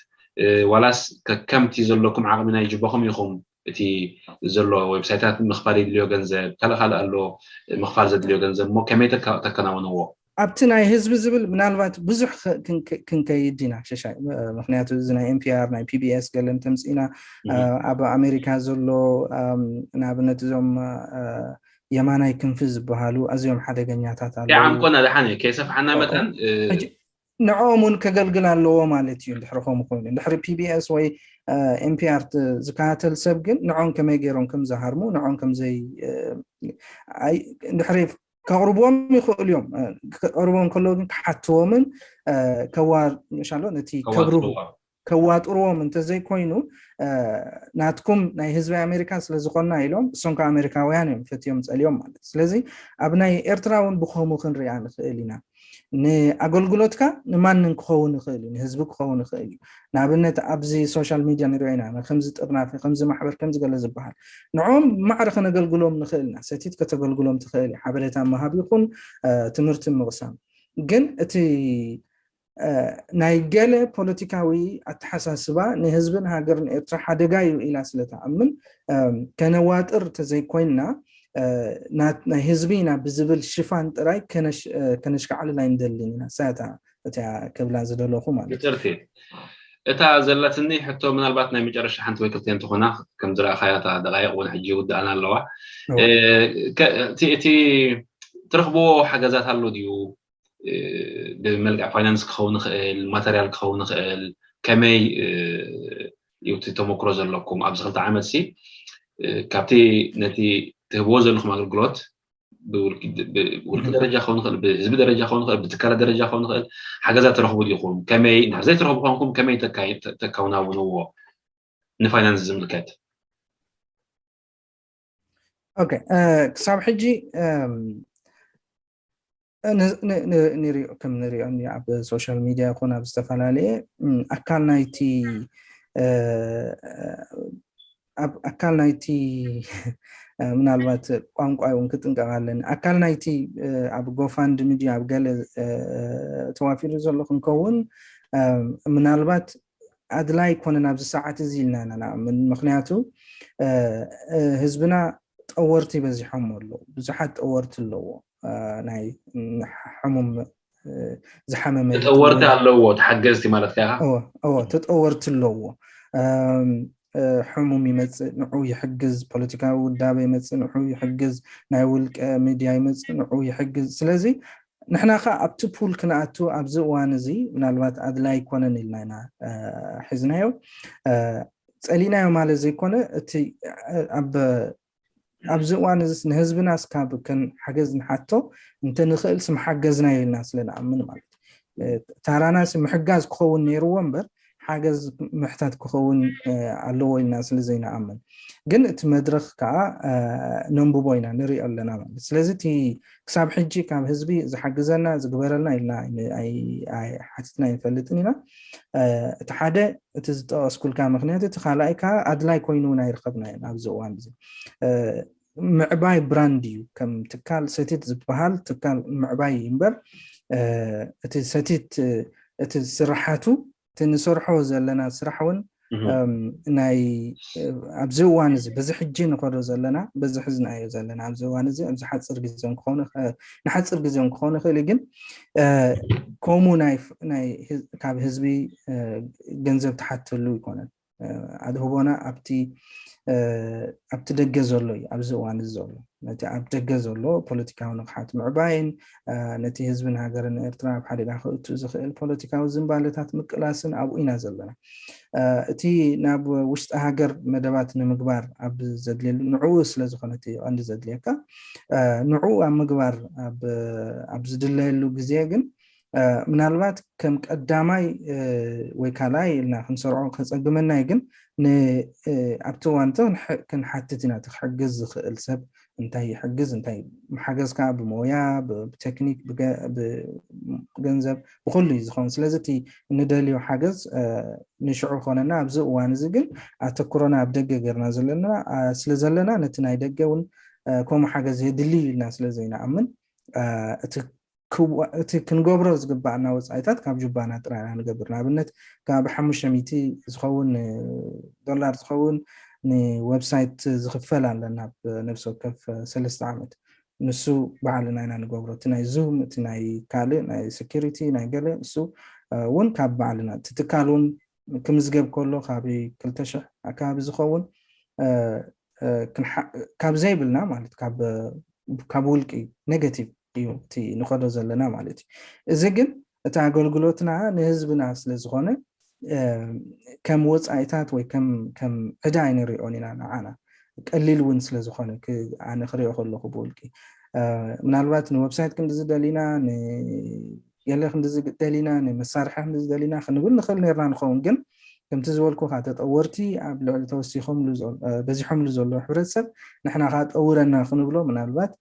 ዋላስ ከከምቲ ዘለኩም ዓቕሚ ናይ ጅባኹም ኢኹም እቲ ዘሎ ዌብሳይታት ምኽፋል የድልዮ ገንዘብ ካልእ ካልእ ኣሎ ምኽፋል ዘድልዮ ገንዘብ እሞ ከመይ ተከናውንዎ ኣብቲ ናይ ህዝቢ ዝብል ምናልባት ብዙሕ ክንከይድ ኢና ሸሻይ ምክንያቱ እዚ ናይ ኤምፒኣር ናይ ፒቢኤስ ገለን ተምፅኢና ኣብ ኣሜሪካ ዘሎ ንኣብነት እዞም የማናይ ክንፊ ዝበሃሉ ኣዝዮም ሓደገኛታት ኣለዉ ዓምኮና ደሓን እዩ ከይሰፍሓና መጠን ንዕኦም እውን ከገልግል ኣለዎ ማለት እዩ እንድሕሪ ከምኡ ኮይኑ እንድሕሪ ፒቢኤስ ወይ ኤምፒኣር ዝከታተል ሰብ ግን ንዕኦም ከመይ ገይሮም ከም ዝሃርሙ ንዕኦም ከምዘይ እንድሕሪ ከቕርብዎም ይኽእሉ እዮም ክቐርቦም ከለዉ ግን ክሓትዎምን ከዋ ምሻሎ ነቲ ከብርሁ ከዋጥርዎም እንተዘይኮይኑ ናትኩም ናይ ህዝቢ ኣሜሪካ ስለዝኮና ኢሎም እሶም ከ ኣሜሪካውያን እዮም ፈትዮም ፀልዮም ማለት ስለዚ ኣብ ናይ ኤርትራ እውን ብከምኡ ክንሪኣ ንኽእል ኢና ንኣገልግሎትካ ንማንን ክኸውን ይኽእል እዩ ንህዝቢ ክኸውን ይኽእል እዩ ንኣብነት ኣብዚ ሶሻል ሚድያ ንሪኦ ኢና ከምዚ ጥርናፊ ከምዚ ማሕበር ከምዚ ገለ ዝበሃል ንዕኦም ማዕረ ከነገልግሎም ንኽእል ኢና ሰቲት ከተገልግሎም ትኽእል እዩ ሓበሬታ ምሃብ ይኹን ትምህርቲ ምቕሳም ግን እቲ ናይ ገለ ፖለቲካዊ ኣተሓሳስባ ንህዝብን ሃገርን ኤርትራ ሓደጋ እዩ ኢላ ስለትኣምን ከነዋጥር ተዘይኮይንና ናይ ህዝቢ ኢና ብዝብል ሽፋን ጥራይ ከነሽካዕልል ኣይንደልን ኢና ሳታ እቲያ ክብላ ዝደለኹ ማለት ብጥርቲ እታ ዘለትኒ ሕቶ ምናልባት ናይ መጨረሻ ሓንቲ ወይ ክልተ እንትኾና ከም ዝረኣኻያ እታ ደቃይቅ እውን ሕጂ ይውድኣና ኣለዋ እቲ ትረኽብዎ ሓገዛት ኣሎ ድዩ ብመልክዕ ፋይናንስ ክኸውን ይኽእል ማተርያል ክኸውን ይኽእል ከመይ እዩ እቲ ተመክሮ ዘለኩም ኣብዚ ክልተ ዓመት ሲ ካብቲ ነቲ ትህብዎ ዘለኹም ኣገልግሎት ብውልቂ ደረጃ ክኸውን ይኽእል ብህዝቢ ደረጃ ክኸውን ይኽእል ብትካላት ደረጃ ክኸውን ይኽእል ሓገዛ ትረኽቡ ዲኹም ከመይ እንድሕር ዘይትረኽቡ ኮንኩም ከመይ ተካውናውንዎ ንፋይናንስ ዝምልከት ኦኬ ክሳብ ሕጂ ንሪኦ ከም ንሪኦ ኣብ ሶሻል ሚድያ ይኹን ኣብ ዝተፈላለየ ኣካል ናይቲ ኣብ ኣካል ናይቲ ምናልባት ቋንቋ እውን ክጥንቀቕ ኣለኒ። ኣካል ናይቲ ኣብ ጎፋንድሚ ድዩ ኣብ ገለ ተዋፊሩ ዘሎ ክንከውን ምናልባት ኣድላይ ኣይኮነን ኣብዚ ሰዓት እዚ ኢልና ኢና ንኣምን። ምክንያቱ ህዝብና ጠወርቲ በዚሖም ኣለዉ፣ ብዙሓት ጠወርቲ ኣለዎ፣ ናይ ሕሙም ዝሓመመ ተጠወርቲ ኣለዎ፣ ተሓገዝቲ ማለት ከ ተጠወርቲ ኣለዎ። ሕሙም ይመፅእ፣ ንዑ ይሕግዝ፣ ፖለቲካዊ ውዳበ ይመፅእ፣ ንዑ ይሕግዝ፣ ናይ ውልቀ ሚድያ ይመፅእ፣ ንዑ ይሕግዝ። ስለዚ ንሕና ከ ኣብቲ ፑል ክንኣቱ ኣብዚ እዋን እዚ ምናልባት ኣድላይ ኣይኮነን ኢልና ኢና ሒዝናዮ። ፀሊእናዮ ማለት ዘይኮነ እቲ ኣብዚ እዋን እዚ ንህዝብና ስካብ ከን ሓገዝ ንሓቶ እንተንኽእል ስም ሓገዝናዮ ኢልና ስለ ንኣምን ማለት ታራና ምሕጋዝ ክኸውን ነይርዎ እምበር ሓገዝ ምሕታት ክኸውን ኣለዎ ኢልና ስለ ዘይንኣምን ግን እቲ መድረኽ ከዓ ነንብቦ ኢና ንሪኦ ኣለና ማለት። ስለዚ እቲ ክሳብ ሕጂ ካብ ህዝቢ ዝሓግዘና ዝግበረልና ኢልና ሓቲትና ኣይንፈልጥን ኢና። እቲ ሓደ እቲ ዝጠቐስኩልካ ምክንያት፣ እቲ ካልኣይ ከዓ ኣድላይ ኮይኑ እውን ኣይረኸብናዮን ኣብዚ እዋን እዚ። ምዕባይ ብራንድ እዩ። ከም ትካል ሰቲት ዝበሃል ትካል ምዕባይ እዩ እምበር እቲ ሰቲት እቲ ስራሓቱ እቲ ንሰርሖ ዘለና ስራሕ እውን ናይ ኣብዚ እዋን እዚ በዚ ሕጂ ንኸዶ ዘለና በዚ ሕዝናዮ ዘለና ኣብዚ እዋን እዚ ኣብዚ ሓፅር ግዜ ንሓፅር ግዜ ክኸውን ይኽእል ግን ከምኡ ካብ ህዝቢ ገንዘብ ተሓተሉ ይኮነን። ኣድህቦና ኣብቲ ኣብቲ ደገ ዘሎ እዩ ኣብዚ እዋን እዚ ዘሎ ነቲ ኣብ ደገ ዘሎ ፖለቲካዊ ንቕሓት ምዕባይን ነቲ ህዝብን ሃገርን ኤርትራ ኣብ ሓደጋ ክእቱ ዝኽእል ፖለቲካዊ ዝንባለታት ምቅላስን ኣብኡ ኢና ዘለና። እቲ ናብ ውሽጢ ሃገር መደባት ንምግባር ኣብ ዘድልየሉ ንዕኡ ስለ ዝኾነ እቲ ቀንዲ ዘድልየካ ንዕኡ ኣብ ምግባር ኣብ ዝድለየሉ ግዜ ግን ምናልባት ከም ቀዳማይ ወይ ካልኣይ ኢልና ክንሰርዖ ከፀግመና እዩ ግን ኣብቲ እዋን ክንሓትት ኢና። እቲ ክሕግዝ ዝኽእል ሰብ እንታይ ይሕግዝ እንታይ ሓገዝ ከዓ ብሞያ ብቴክኒክ ብገንዘብ ብኩሉ እዩ ዝኸውን። ስለዚ እቲ እንደልዮ ሓገዝ ንሽዑ ክኾነና ኣብዚ እዋን እዚ ግን ኣተኩሮና ኣብ ደገ ገርና ዘለና ስለ ዘለና ነቲ ናይ ደገ እውን ከምኡ ሓገዝ የድሊ ኢልና ስለ ዘይንኣምን እቲ እቲ ክንገብሮ ዝግባኣና ወፃኢታት ካብ ጁባና ጥራይና ንገብር። ንኣብነት ካብ ሓሙሽተ ሚእቲ ዝኸውን ዶላር ዝኸውን ንወብሳይት ዝኽፈል ኣለና ብነብሲ ወከፍ ሰለስተ ዓመት። ንሱ ባዕልና ኢና ንገብሮ። እቲ ናይ ዙም፣ እቲ ናይ ካልእ ናይ ሴኩሪቲ ናይ ገለ እሱ እውን ካብ ባዕልና እቲ ትካል እውን ክምዝገብ ከሎ ካብ ክልተ ሽሕ ኣካባቢ ዝኸውን ካብ ዘይብልና ማለት ካብ ውልቂ ኔጋቲቭ እዩ እቲ ንኸዶ ዘለና ማለት እዩ። እዚ ግን እቲ ኣገልግሎትና ንህዝብና ስለ ዝኾነ ከም ወፃኢታት ወይ ከም ዕዳ ኣይንሪኦን ኢና ንዓና ቀሊል እውን ስለ ዝኾነ ኣነ ክሪኦ ከለኹ ብውልቂ ምናልባት ንወብሳይት ክንዲ ዝደሊና ገለ ክንዲ ዝደሊና ንመሳርሒ ክንዲ ዝደሊና ክንብል ንኽእል ነርና ንኸውን ግን ከምቲ ዝበልኩካ ተጠወርቲ ኣብ ልዕሊ ተወሲኾምሉ በዚሖምሉ ዘለዉ ሕብረተሰብ ንሕና ከዓ ጠውረና ክንብሎ ምናልባት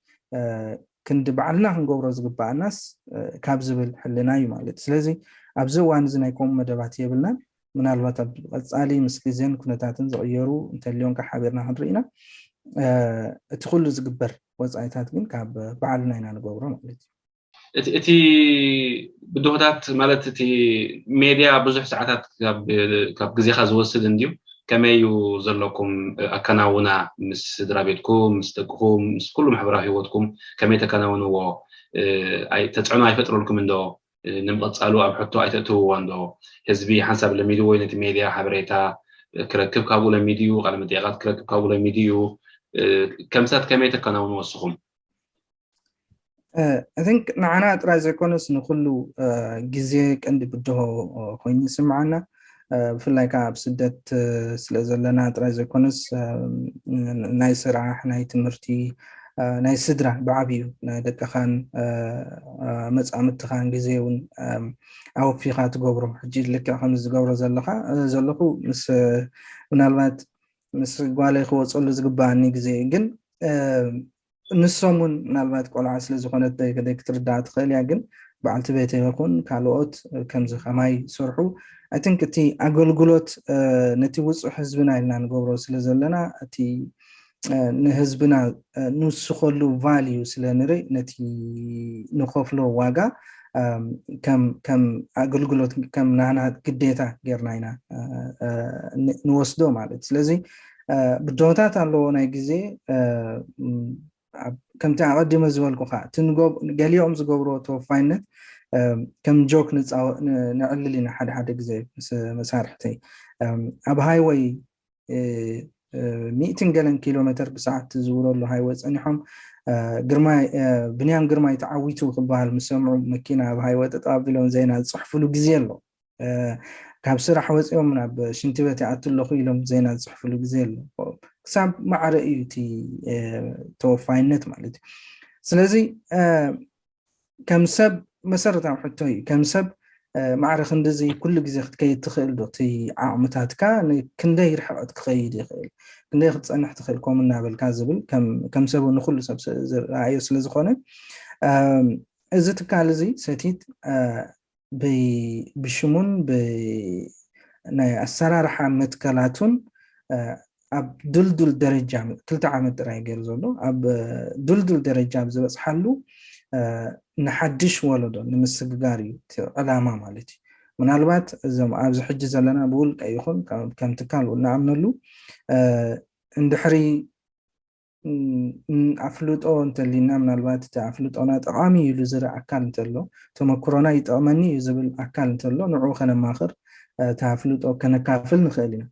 ክንዲ ባዕልና ክንገብሮ ዝግባኣናስ ካብ ዝብል ሕልና እዩ ማለት። ስለዚ ኣብዚ እዋን እዚ ናይ ከምኡ መደባት የብልናን። ምናልባት ኣብ ቀፃሊ ምስ ግዜን ኩነታትን ዝቕየሩ እንተልዮም ከዓ ሓቢርና ክንርኢ ኢና። እቲ ኩሉ ዝግበር ወፃኢታት ግን ካብ ባዕልና ኢና ንገብሮ ማለት እዩ። እቲ ብድሆታት ማለት እቲ ሜድያ ብዙሕ ሰዓታት ካብ ግዜኻ ዝወስድ እንድዩ። ከመይ እዩ ዘለኩም ኣከናውና ምስ ስድራ ቤትኩም ምስ ደቅኹም ምስ ኩሉ ማሕበራዊ ህይወትኩም ከመይ ተከናውንዎ? ተፅዕኖ ኣይፈጥረልኩም እንዶ? ንምቕፃሉ ኣብ ሕቶ ኣይተእትውዎ እንዶ? ህዝቢ ሓንሳብ ለሚዱ ወይ ነቲ ሜድያ ሓበሬታ ክረክብ ካብኡ ለሚዱ እዩ፣ ቃለ መጠየቃት ክረክብ ካብኡ ለሚዱ እዩ። ከምሳት ከመይ ተከናውንዎ እስኹም? I think ንዓና ጥራይ ዘይኮነስ ንኩሉ ግዜ ቀንዲ ብድሆ ኮይኑ ይስምዓና። ብፍላይ ከዓ ኣብ ስደት ስለ ዘለና ጥራይ ዘይኮነስ ናይ ስራሕ ናይ ትምህርቲ ናይ ስድራ ብዓብዩ ናይ ደቅኻን መፃምድትኻን ግዜ እውን ኣወፊኻ ትገብሮ ሕጂ ልክዕ ከም ዝገብሮ ዘለኻ ዘለኹ ምስ ምናልባት ምስ ጓለይ ክወፀሉ ዝግባኣኒ ግዜ ግን ንሶም እውን ምናልባት ቆልዓ ስለ ዝኾነት ደይ ክትርዳእ ትኽእል እያ። ግን በዓልቲ ቤተይ ይኹን ካልኦት ከምዚ ከማይ ይሰርሑ። I think እቲ ኣገልግሎት ነቲ ውፁዕ ህዝብና ኢልና ንገብሮ ስለ ዘለና፣ እቲ ንህዝብና ንውስኸሉ value ስለ ንርኢ፣ ነቲ ንኸፍሎ ዋጋ ከም ኣገልግሎት፣ ከም ናህና ግዴታ ጌርና ኢና ንወስዶ ማለት። ስለዚ ብድሆታት ኣለዎ ናይ ግዜ። ከምቲ ኣቐዲመ ዝበልኩኻ፣ ገሊኦም ዝገብርዎ ተወፋይነት ከም joke ንዕልል ኢና ሓደ ሓደ ግዜ ምስ መሳርሕተይ። ኣብ ሃይወይ ሚእትን ገለን ኪሎ ሜትር ብሰዓት ዝውረሉ ሃይወ ጸኒሖም፣ ግርማይ፣ ብንያም ግርማይ ተዓዊቱ ክበሃል ምስ ሰምዑ፣ መኪና ኣብ ሃይወ ጠጠው ኣቢሎም ዜና ዝጽሕፍሉ ግዜ ኣሎ። ካብ ስራሕ ወፂኦም ናብ ሽንቲ ቤት ይኣቱ ኣለኹ ኢሎም ዜና ዝፅሕፍሉ ግዜ ኣሎ። ክሳብ ማዕረ እዩ እቲ ተወፋይነት ማለት እዩ። ስለዚ ከም ሰብ መሰረታዊ ሕቶ እዩ። ከም ሰብ ማዕረ ክንድዚ ኩሉ ግዜ ክትከይድ ትኽእል ዶ? እቲ ዓቕምታትካ ክንደይ ርሕቐት ክኸይድ ይኽእል፣ ክንደይ ክትፀንሕ ትኽእል፣ ከምኡ እናበልካ ዝብል ከም ሰብ ንኩሉ ሰብ ዝረኣዮ ስለዝኾነ፣ እዚ ትካል እዚ ሰቲት ብሽሙን ናይ ኣሰራርሓ መትከላቱን ኣብ ድልዱል ደረጃ፣ ክልተ ዓመት ጥራይ ገይሩ ዘሎ፣ ኣብ ድልዱል ደረጃ ኣብ ዝበፅሓሉ ንሓድሽ ወለዶ ንምስግጋር እዩ እቲ ዕላማ ማለት እዩ። ምናልባት እዞም ኣብዚ ሕጂ ዘለና ብውልቀ ይኹን ከም ትካል ንኣምነሉ እንድሕሪ ኣፍልጦ እንተሊና፣ ምናልባት እቲ ኣፍልጦና ጠቓሚ ኢሉ ዝርኢ ኣካል እንተሎ፣ ተመክሮና ይጠቕመኒ እዩ ዝብል ኣካል እንተሎ፣ ንዕኡ ከነማኽር፣ እቲ ኣፍልጦ ከነካፍል ንኽእል ኢና።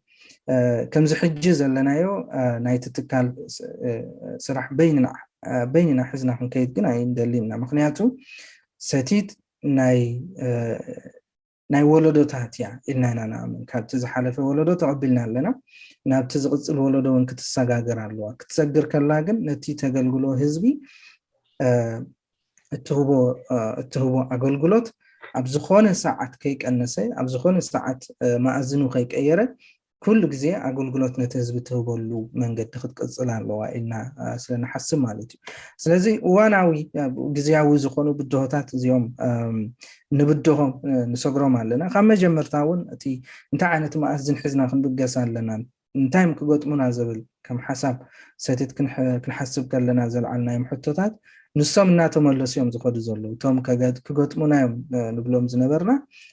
ከምዚ ሕጂ ዘለናዮ ናይቲ ትካል ስራሕ በይንና ሒዝና ክንከይድ ግን ኣይንደልን ኢና። ምኽንያቱ ሰቲት ናይ ናይ ወለዶታት እያ ኢልና ኢና ንኣምን። ካብቲ ዝሓለፈ ወለዶ ተቐቢልና ኣለና። ናብቲ ዝቕፅል ወለዶ እውን ክትሰጋገር ኣለዋ። ክትሰግር ከላ ግን ነቲ ተገልግሎ ህዝቢ እትህቦ ኣገልግሎት ኣብ ዝኾነ ሰዓት ከይቀነሰ፣ ኣብ ዝኾነ ሰዓት መኣዝኑ ከይቀየረ ኩሉ ግዜ ኣገልግሎት ነቲ ህዝቢ ትህበሉ መንገዲ ክትቅፅል ኣለዋ ኢልና ስለ ንሓስብ ማለት እዩ። ስለዚ እዋናዊ ግዝያዊ ዝኾኑ ብድሆታት እዚኦም ንብድሆም ንሰግሮም ኣለና። ካብ መጀመርታ እውን እቲ እንታይ ዓይነት መኣዝን ሒዝና ክንብገስ ኣለና፣ እንታይ እዮም ክገጥሙና ዝብል ከም ሓሳብ ሰቲት ክንሓስብ ከለና ዘልዓልናዮም ሕቶታት ንሶም እናተመለሱ እዮም ዝኸዱ ዘለዉ። እቶም ክገጥሙና እዮም ንብሎም ዝነበርና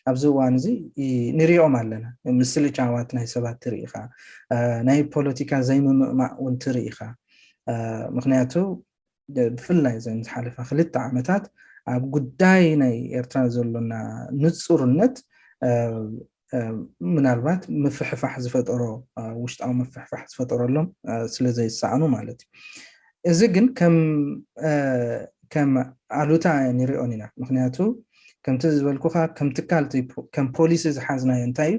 ኣብዚ እዋን እዚ ንሪኦም ኣለና። ምስልቻዋት ናይ ሰባት ትርኢ ኢኻ፣ ናይ ፖለቲካ ዘይምምእማእ እውን ትርኢ ኢኻ። ምኽንያቱ ብፍላይ እዘን ዝሓለፋ ክልተ ዓመታት ኣብ ጉዳይ ናይ ኤርትራ ዘሎና ንጹርነት ምናልባት ምፍሕፋሕ ዝፈጠሮ፣ ውሽጣዊ ምፍሕፋሕ ዝፈጠረሎም ስለ ዘይሰኣኑ ማለት እዩ። እዚ ግን ከም ኣሉታ ንሪኦን ኢና። ምኽንያቱ ከምቲ ዝበልኩኻ፣ ከም ትካል፣ ከም ፖሊሲ ዝሓዝናዮ እንታይ እዩ?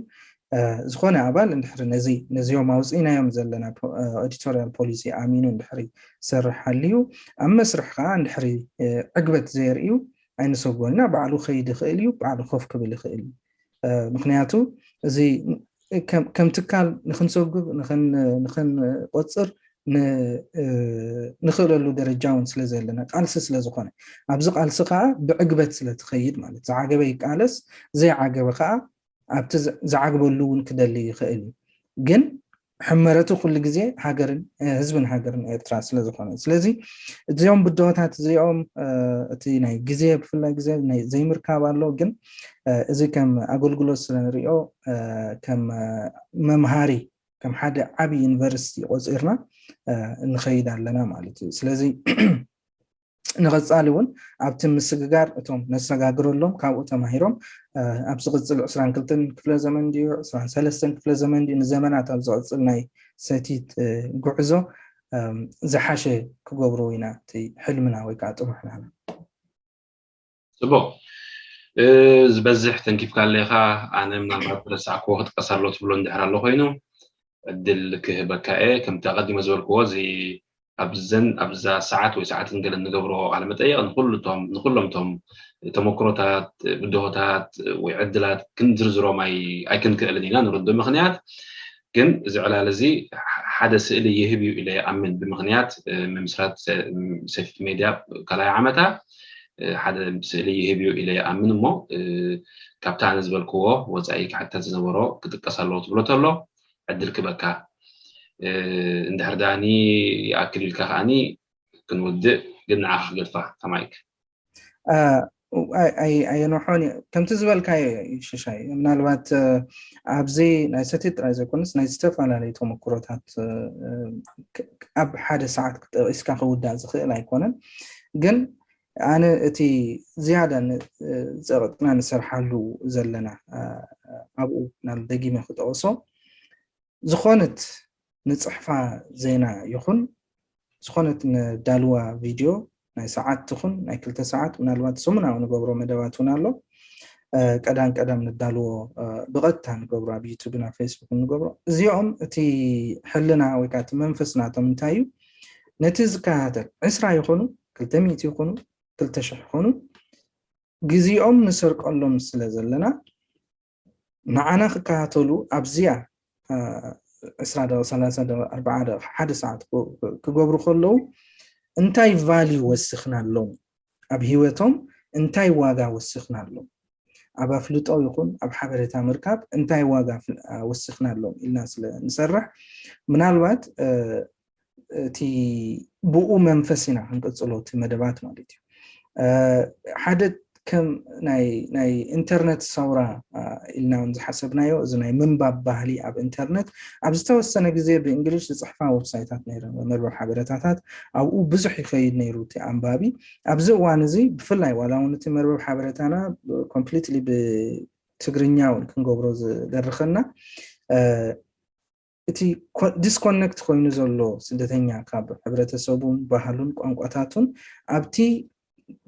ዝኾነ ኣባል እንድሕሪ ነዚ ነዚኦም ኣውፅኢናዮም ዘለና ኤዲቶሪያል ፖሊሲ ኣሚኑ እንድሕሪ ዝሰርሕ ሃልዩ፣ ኣብ መስርሕ ከዓ እንድሕሪ ዕግበት ዘየርእዩ ኣይንሰጎን ኢና። ባዕሉ ክኸይድ ይኽእል እዩ፣ ባዕሉ ኮፍ ክብል ይኽእል እዩ። ምኽንያቱ እዚ ከም ትካል ንክንሰጉግ ንክንቆፅር ንኽእለሉ ደረጃ እውን ስለ ዘለና፣ ቃልሲ ስለ ዝኾነ፣ ኣብዚ ቃልሲ ከዓ ብዕግበት ስለ ትኸይድ ማለት፣ ዝዓገበ ይቃለስ፣ ዘይዓገበ ከዓ ኣብቲ ዝዓግበሉ እውን ክደሊ ይኽእል እዩ። ግን ሕመረቱ ኩሉ ግዜ ሃገርን ህዝብን ሃገርን ኤርትራ ስለ ዝኾነ፣ ስለዚ እዚኦም ብድሆታት እዚኦም፣ እቲ ናይ ግዜ፣ ብፍላይ ግዜ ዘይምርካብ ኣሎ። ግን እዚ ከም ኣገልግሎት ስለ ንሪኦ፣ ከም መምሃሪ፣ ከም ሓደ ዓብዪ ዩኒቨርሲቲ ቆፂርና ንኸይድ ኣለና ማለት እዩ። ስለዚ ንቐፃሊ እውን ኣብቲ ምስግጋር እቶም ነሰጋግረሎም ካብኡ ተማሂሮም፣ ኣብ ዝቕፅል ዕስራን ክልተን ክፍለ ዘመን ድዩ ዕስራን ሰለስተን ክፍለ ዘመን ድዩ ንዘመናት ኣብ ዝቕፅል ናይ ሰቲት ጉዕዞ ዝሓሸ ክገብሩ ኢና እቲ ሕልምና ወይ ከዓ ጥሙሕና። ፅቡቕ። ዝበዝሕ ተንኪፍካ ኣለኻ። ኣነ ምናልባት ረሳዕክዎ ክጥቀስ ኣሎ ትብሎ እንድሕር ኣሎ ኮይኑ ዕድል ክህበካ እየ። ከምቲ ኣቐዲመ ዝበልክዎ፣ እዚ ኣብዘን ኣብዛ ሰዓት ወይ ሰዓትን ገለን ንገብሮ ቃለ መጠየቕ ንኩልቶም ንኩሎም ቶም ተመክሮታት፣ ብድሆታት ወይ ዕድላት ክንዝርዝሮም ኣይክንክእልን ኢና። ንርዱእ ምክንያት ግን እዚ ዕላል እዚ ሓደ ስእሊ ይህብ እዩ ኢለ ይኣምን። ብምኽንያት ምምስራት ሰቲት ሜድያ ካልኣይ ዓመታ ሓደ ስእሊ ይህብ እዩ ኢለ ይኣምን። እሞ ካብቲ ኣነ ዝበልክዎ ወፃኢ ክሕተት ዝነበሮ ክጥቀስ ኣለዎ ትብሎ ተሎ ዕድል ክበካ። እንድሕር ዳኒ ይኣክል ኢልካ ከዓኒ ክንውድእ፣ ግን ንዓኻ ክገድፋ ተማይክ። ኣየንሖን ከምቲ ዝበልካዮ ሽሻይ፣ ምናልባት ኣብዚ ናይ ሰቲት ጥራይ ዘይኮነስ ናይ ዝተፈላለዩ ተመክሮታት ኣብ ሓደ ሰዓት ክጠቂስካ ክውዳእ ዝኽእል ኣይኮነን። ግን ኣነ እቲ ዝያዳ ፀቕጥና ንሰርሓሉ ዘለና ኣብኡ ናብ ደጊመ ክጠቕሶ፣ ዝኾነት ንፅሕፋ ዜና ይኹን ዝኾነት ንዳልዋ ቪድዮ ናይ ሰዓት ትኹን ናይ ክልተ ሰዓት፣ ምናልባት ሰሙናዊ ንገብሮ መደባት እውን ኣሎ። ቀዳም ቀዳም ንዳልዎ ብቐጥታ ንገብሮ ኣብ ዩቱብ ናብ ፌስቡክ ንገብሮ። እዚኦም እቲ ሕልና ወይ ከዓ እቲ መንፈስ ናቶም እንታይ እዩ? ነቲ ዝከታተል ዕስራ ይኾኑ፣ ክልተ ሚእቲ ይኾኑ፣ ክልተ ሽሕ ይኾኑ፣ ግዜኦም ንሰርቀሎም ስለ ዘለና ንዓና ክከታተሉ ኣብዚኣ ዕስራ ደቂቕ፣ ሰላሳ ደቂቕ፣ ኣርባዓ ደቂቕ፣ ሓደ ሰዓት ክገብሩ ከለዉ እንታይ ቫልዩ ወሲኽናሎም፣ ኣብ ህይወቶም እንታይ ዋጋ ወሲኽናሎም፣ ኣብ ኣፍልጦ ይኹን ኣብ ሓበሬታ ምርካብ እንታይ ዋጋ ወሲኽናሎም ኢልና ስለ ንሰርሕ፣ ምናልባት እቲ ብኡ መንፈስ ኢና ክንቅፅሎ እቲ መደባት ማለት እዩ። ሓደ ከም ናይ ኢንተርነት ሰውራ ኢልና እውን ዝሓሰብናዮ፣ እዚ ናይ ምንባብ ባህሊ ኣብ ኢንተርነት ኣብ ዝተወሰነ ግዜ ብእንግሊሽ ዝፅሕፋ ዌብሳይታት ነይረን፣ መርበብ ሓበሬታታት፣ ኣብኡ ብዙሕ ይኸይድ ነይሩ እቲ ኣንባቢ። ኣብዚ እዋን እዚ ብፍላይ ዋላ እውን እቲ መርበብ ሓበሬታና ኮምፕሊትሊ ብትግርኛ እውን ክንገብሮ ዝደርኸና እቲ ዲስኮነክት ኮይኑ ዘሎ ስደተኛ ካብ ሕብረተሰቡን ባህሉን ቋንቋታቱን ኣብቲ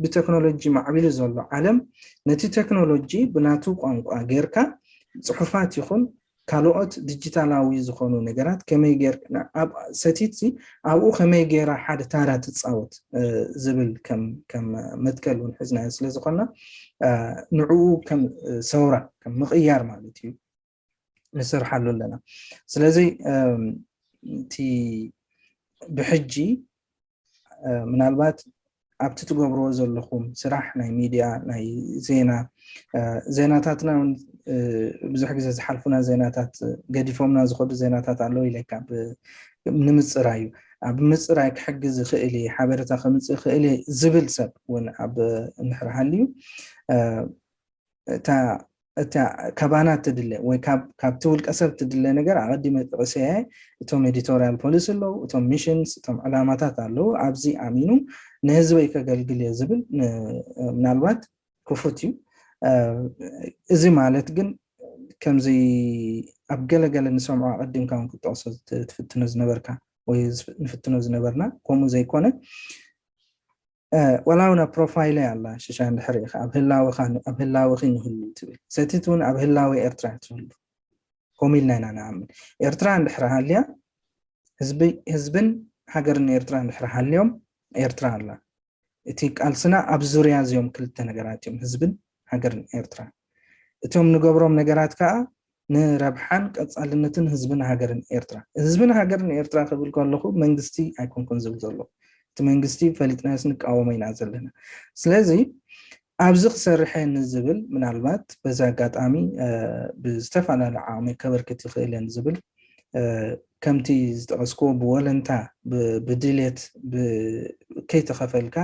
ብቴክኖሎጂ ማዕቢሉ ዘሎ ዓለም ነቲ ቴክኖሎጂ ብናቱ ቋንቋ ጌርካ ፅሑፋት ይኹን ካልኦት ዲጂታላዊ ዝኾኑ ነገራት ከመይ ጌር ኣብ ሰቲት ኣብኡ ከመይ ጌራ ሓደ ታራ ትፃወት ዝብል ከም መትከል እውን ሒዝናዮ ስለ ዝኾንና ንዕኡ ከም ሰውራ ከም ምቕያር ማለት እዩ ንሰርሓሉ ኣለና። ስለዚ እቲ ብሕጂ ምናልባት ኣብቲ ትገብርዎ ዘለኹም ስራሕ ናይ ሚድያ ናይ ዜና ዜናታትና እውን ብዙሕ ግዜ ዝሓልፉና ዜናታት ገዲፎምና ዝኸዱ ዜናታት ኣለዉ ኢለካ ንምፅራይ እዩ ኣብ ምፅራይ ክሕግዝ ይኽእል እየ ሓበሬታ ከምፅእ ይኽእል እየ ዝብል ሰብ እውን ኣብ እንድሕር ሃልዩ እታ እታ ካባና ትድለ ወይ ካብቲ ውልቀ ሰብ ትድለ ነገር ኣቐዲመ ጥቕሰየ እቶም ኤዲቶሪያል ፖሊሲ ኣለዉ እቶም ሚሽንስ እቶም ዕላማታት ኣለዉ ኣብዚ ኣሚኑ ንህዝበይ ከገልግል እየ ዝብል ምናልባት ክፉት እዩ እዚ ማለት ግን ከምዚ ኣብ ገለገለ ንሰምዖ ኣቐዲምካ እውን ክትጠቕሶ ትፍትኖ ዝነበርካ ወይ ንፍትኖ ዝነበርና ከምኡ ዘይኮነ ወላ እውን ኣብ ፕሮፋይለይ ኣላ ሽሻ እንድሕር ኢኻ ኣብ ህላወኻ ኣብ ህላወኺ ንህሉ ትብል ሰቲት እውን ኣብ ህላወ ኤርትራ ትህሉ ከምኡ ኢልና ኢና ንኣምን ኤርትራ እንድሕር ሃልያ ህዝብን ሃገርን ኤርትራ እንድሕር ሃልዮም ኤርትራ ኣላ እቲ ቃልስና ኣብ ዙርያ እዚኦም ክልተ ነገራት እዮም ህዝብን ሃገርን ኤርትራ እቶም ንገብሮም ነገራት ከዓ ንረብሓን ቀፃልነትን ህዝብን ሃገርን ኤርትራ ህዝብን ሃገርን ኤርትራ ክብል ከለኹ መንግስቲ ኣይኮንኩን ዝብል ዘሎ እቲ መንግስቲ ፈሊጥናዮስ ንቃወሞ ኢና ዘለና ስለዚ ኣብዚ ክሰርሐ ንዝብል ምናልባት በዚ ኣጋጣሚ ብዝተፈላለዩ ዓቕሚ ከበርክት ይኽእልን ዝብል ከምቲ ዝጠቐስክዎ ብወለንታ ብድሌት ከይተኸፈልካ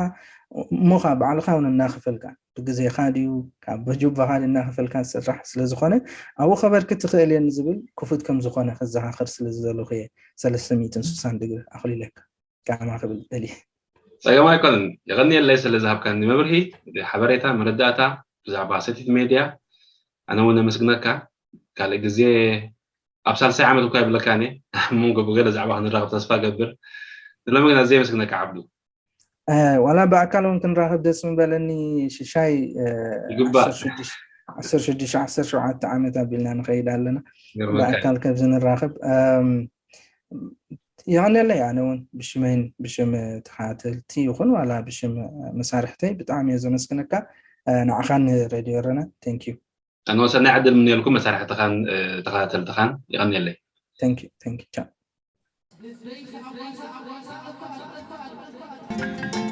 እሞኻ ባዕልኻ እውን እናኸፈልካ ብግዜኻ ድዩ ካብ በጁባኻ እናኸፈልካ ዝስራሕ ስለዝኾነ ኣብኡ ከበርክት ትኽእል እየን ዝብል ክፉት ከም ዝኾነ ከዘኻኽር ስለ ዝደለኹ እየ ሰለስተ ሚእትን ስሳን ድግሪ ኣኽሊለካ ቃማ ክብል ደልየ ጸገም ኣይኮነን የቐንየለይ ስለ ዝሃብካኒ መብርሂ ሓበሬታ መረዳእታ ብዛዕባ ሰቲት ሜድያ ኣነ እውን ኣመስግነካ ካልእ ግዜ ኣብ ሳልሳይ ዓመት እኳ ይብለካኒ ኣብ መንጎ ብገለ ዛዕባ ክንራኸብ ተስፋ ገብር ንሎሚ ግን ኣዝየ የመስግነካ ዓብዱ ዋላ ብኣካል እውን ክንራኸብ ደስ ምበለኒ ሽሻይ ይግባእ ዓሰርተ ሽዱሽተ ዓሰርተ ሸውዓተ ዓመት ኣቢልና ንኸይድ ኣለና ብኣካል ከምዚ ንራኸብ የቐንየለይ ኣነ እውን ብሽመይን ብሽም ተኸታተልቲ ይኹን ዋላ ብሽም መሳርሕተይ ብጣዕሚ እየ ዘመስግነካ ንዓኻን ንሬድዮ ረና ቴንክ ዩ ኣነ ሰናይ ዕድል ምንየልኩም መሳርሕትኻን ተኸታተልትኻን የቐንየለይ ቴንክ ዩ ቴንክ ዩ ንዝደይስ ኣባሳ ኣባሳ ኣባሳ ኣባሳ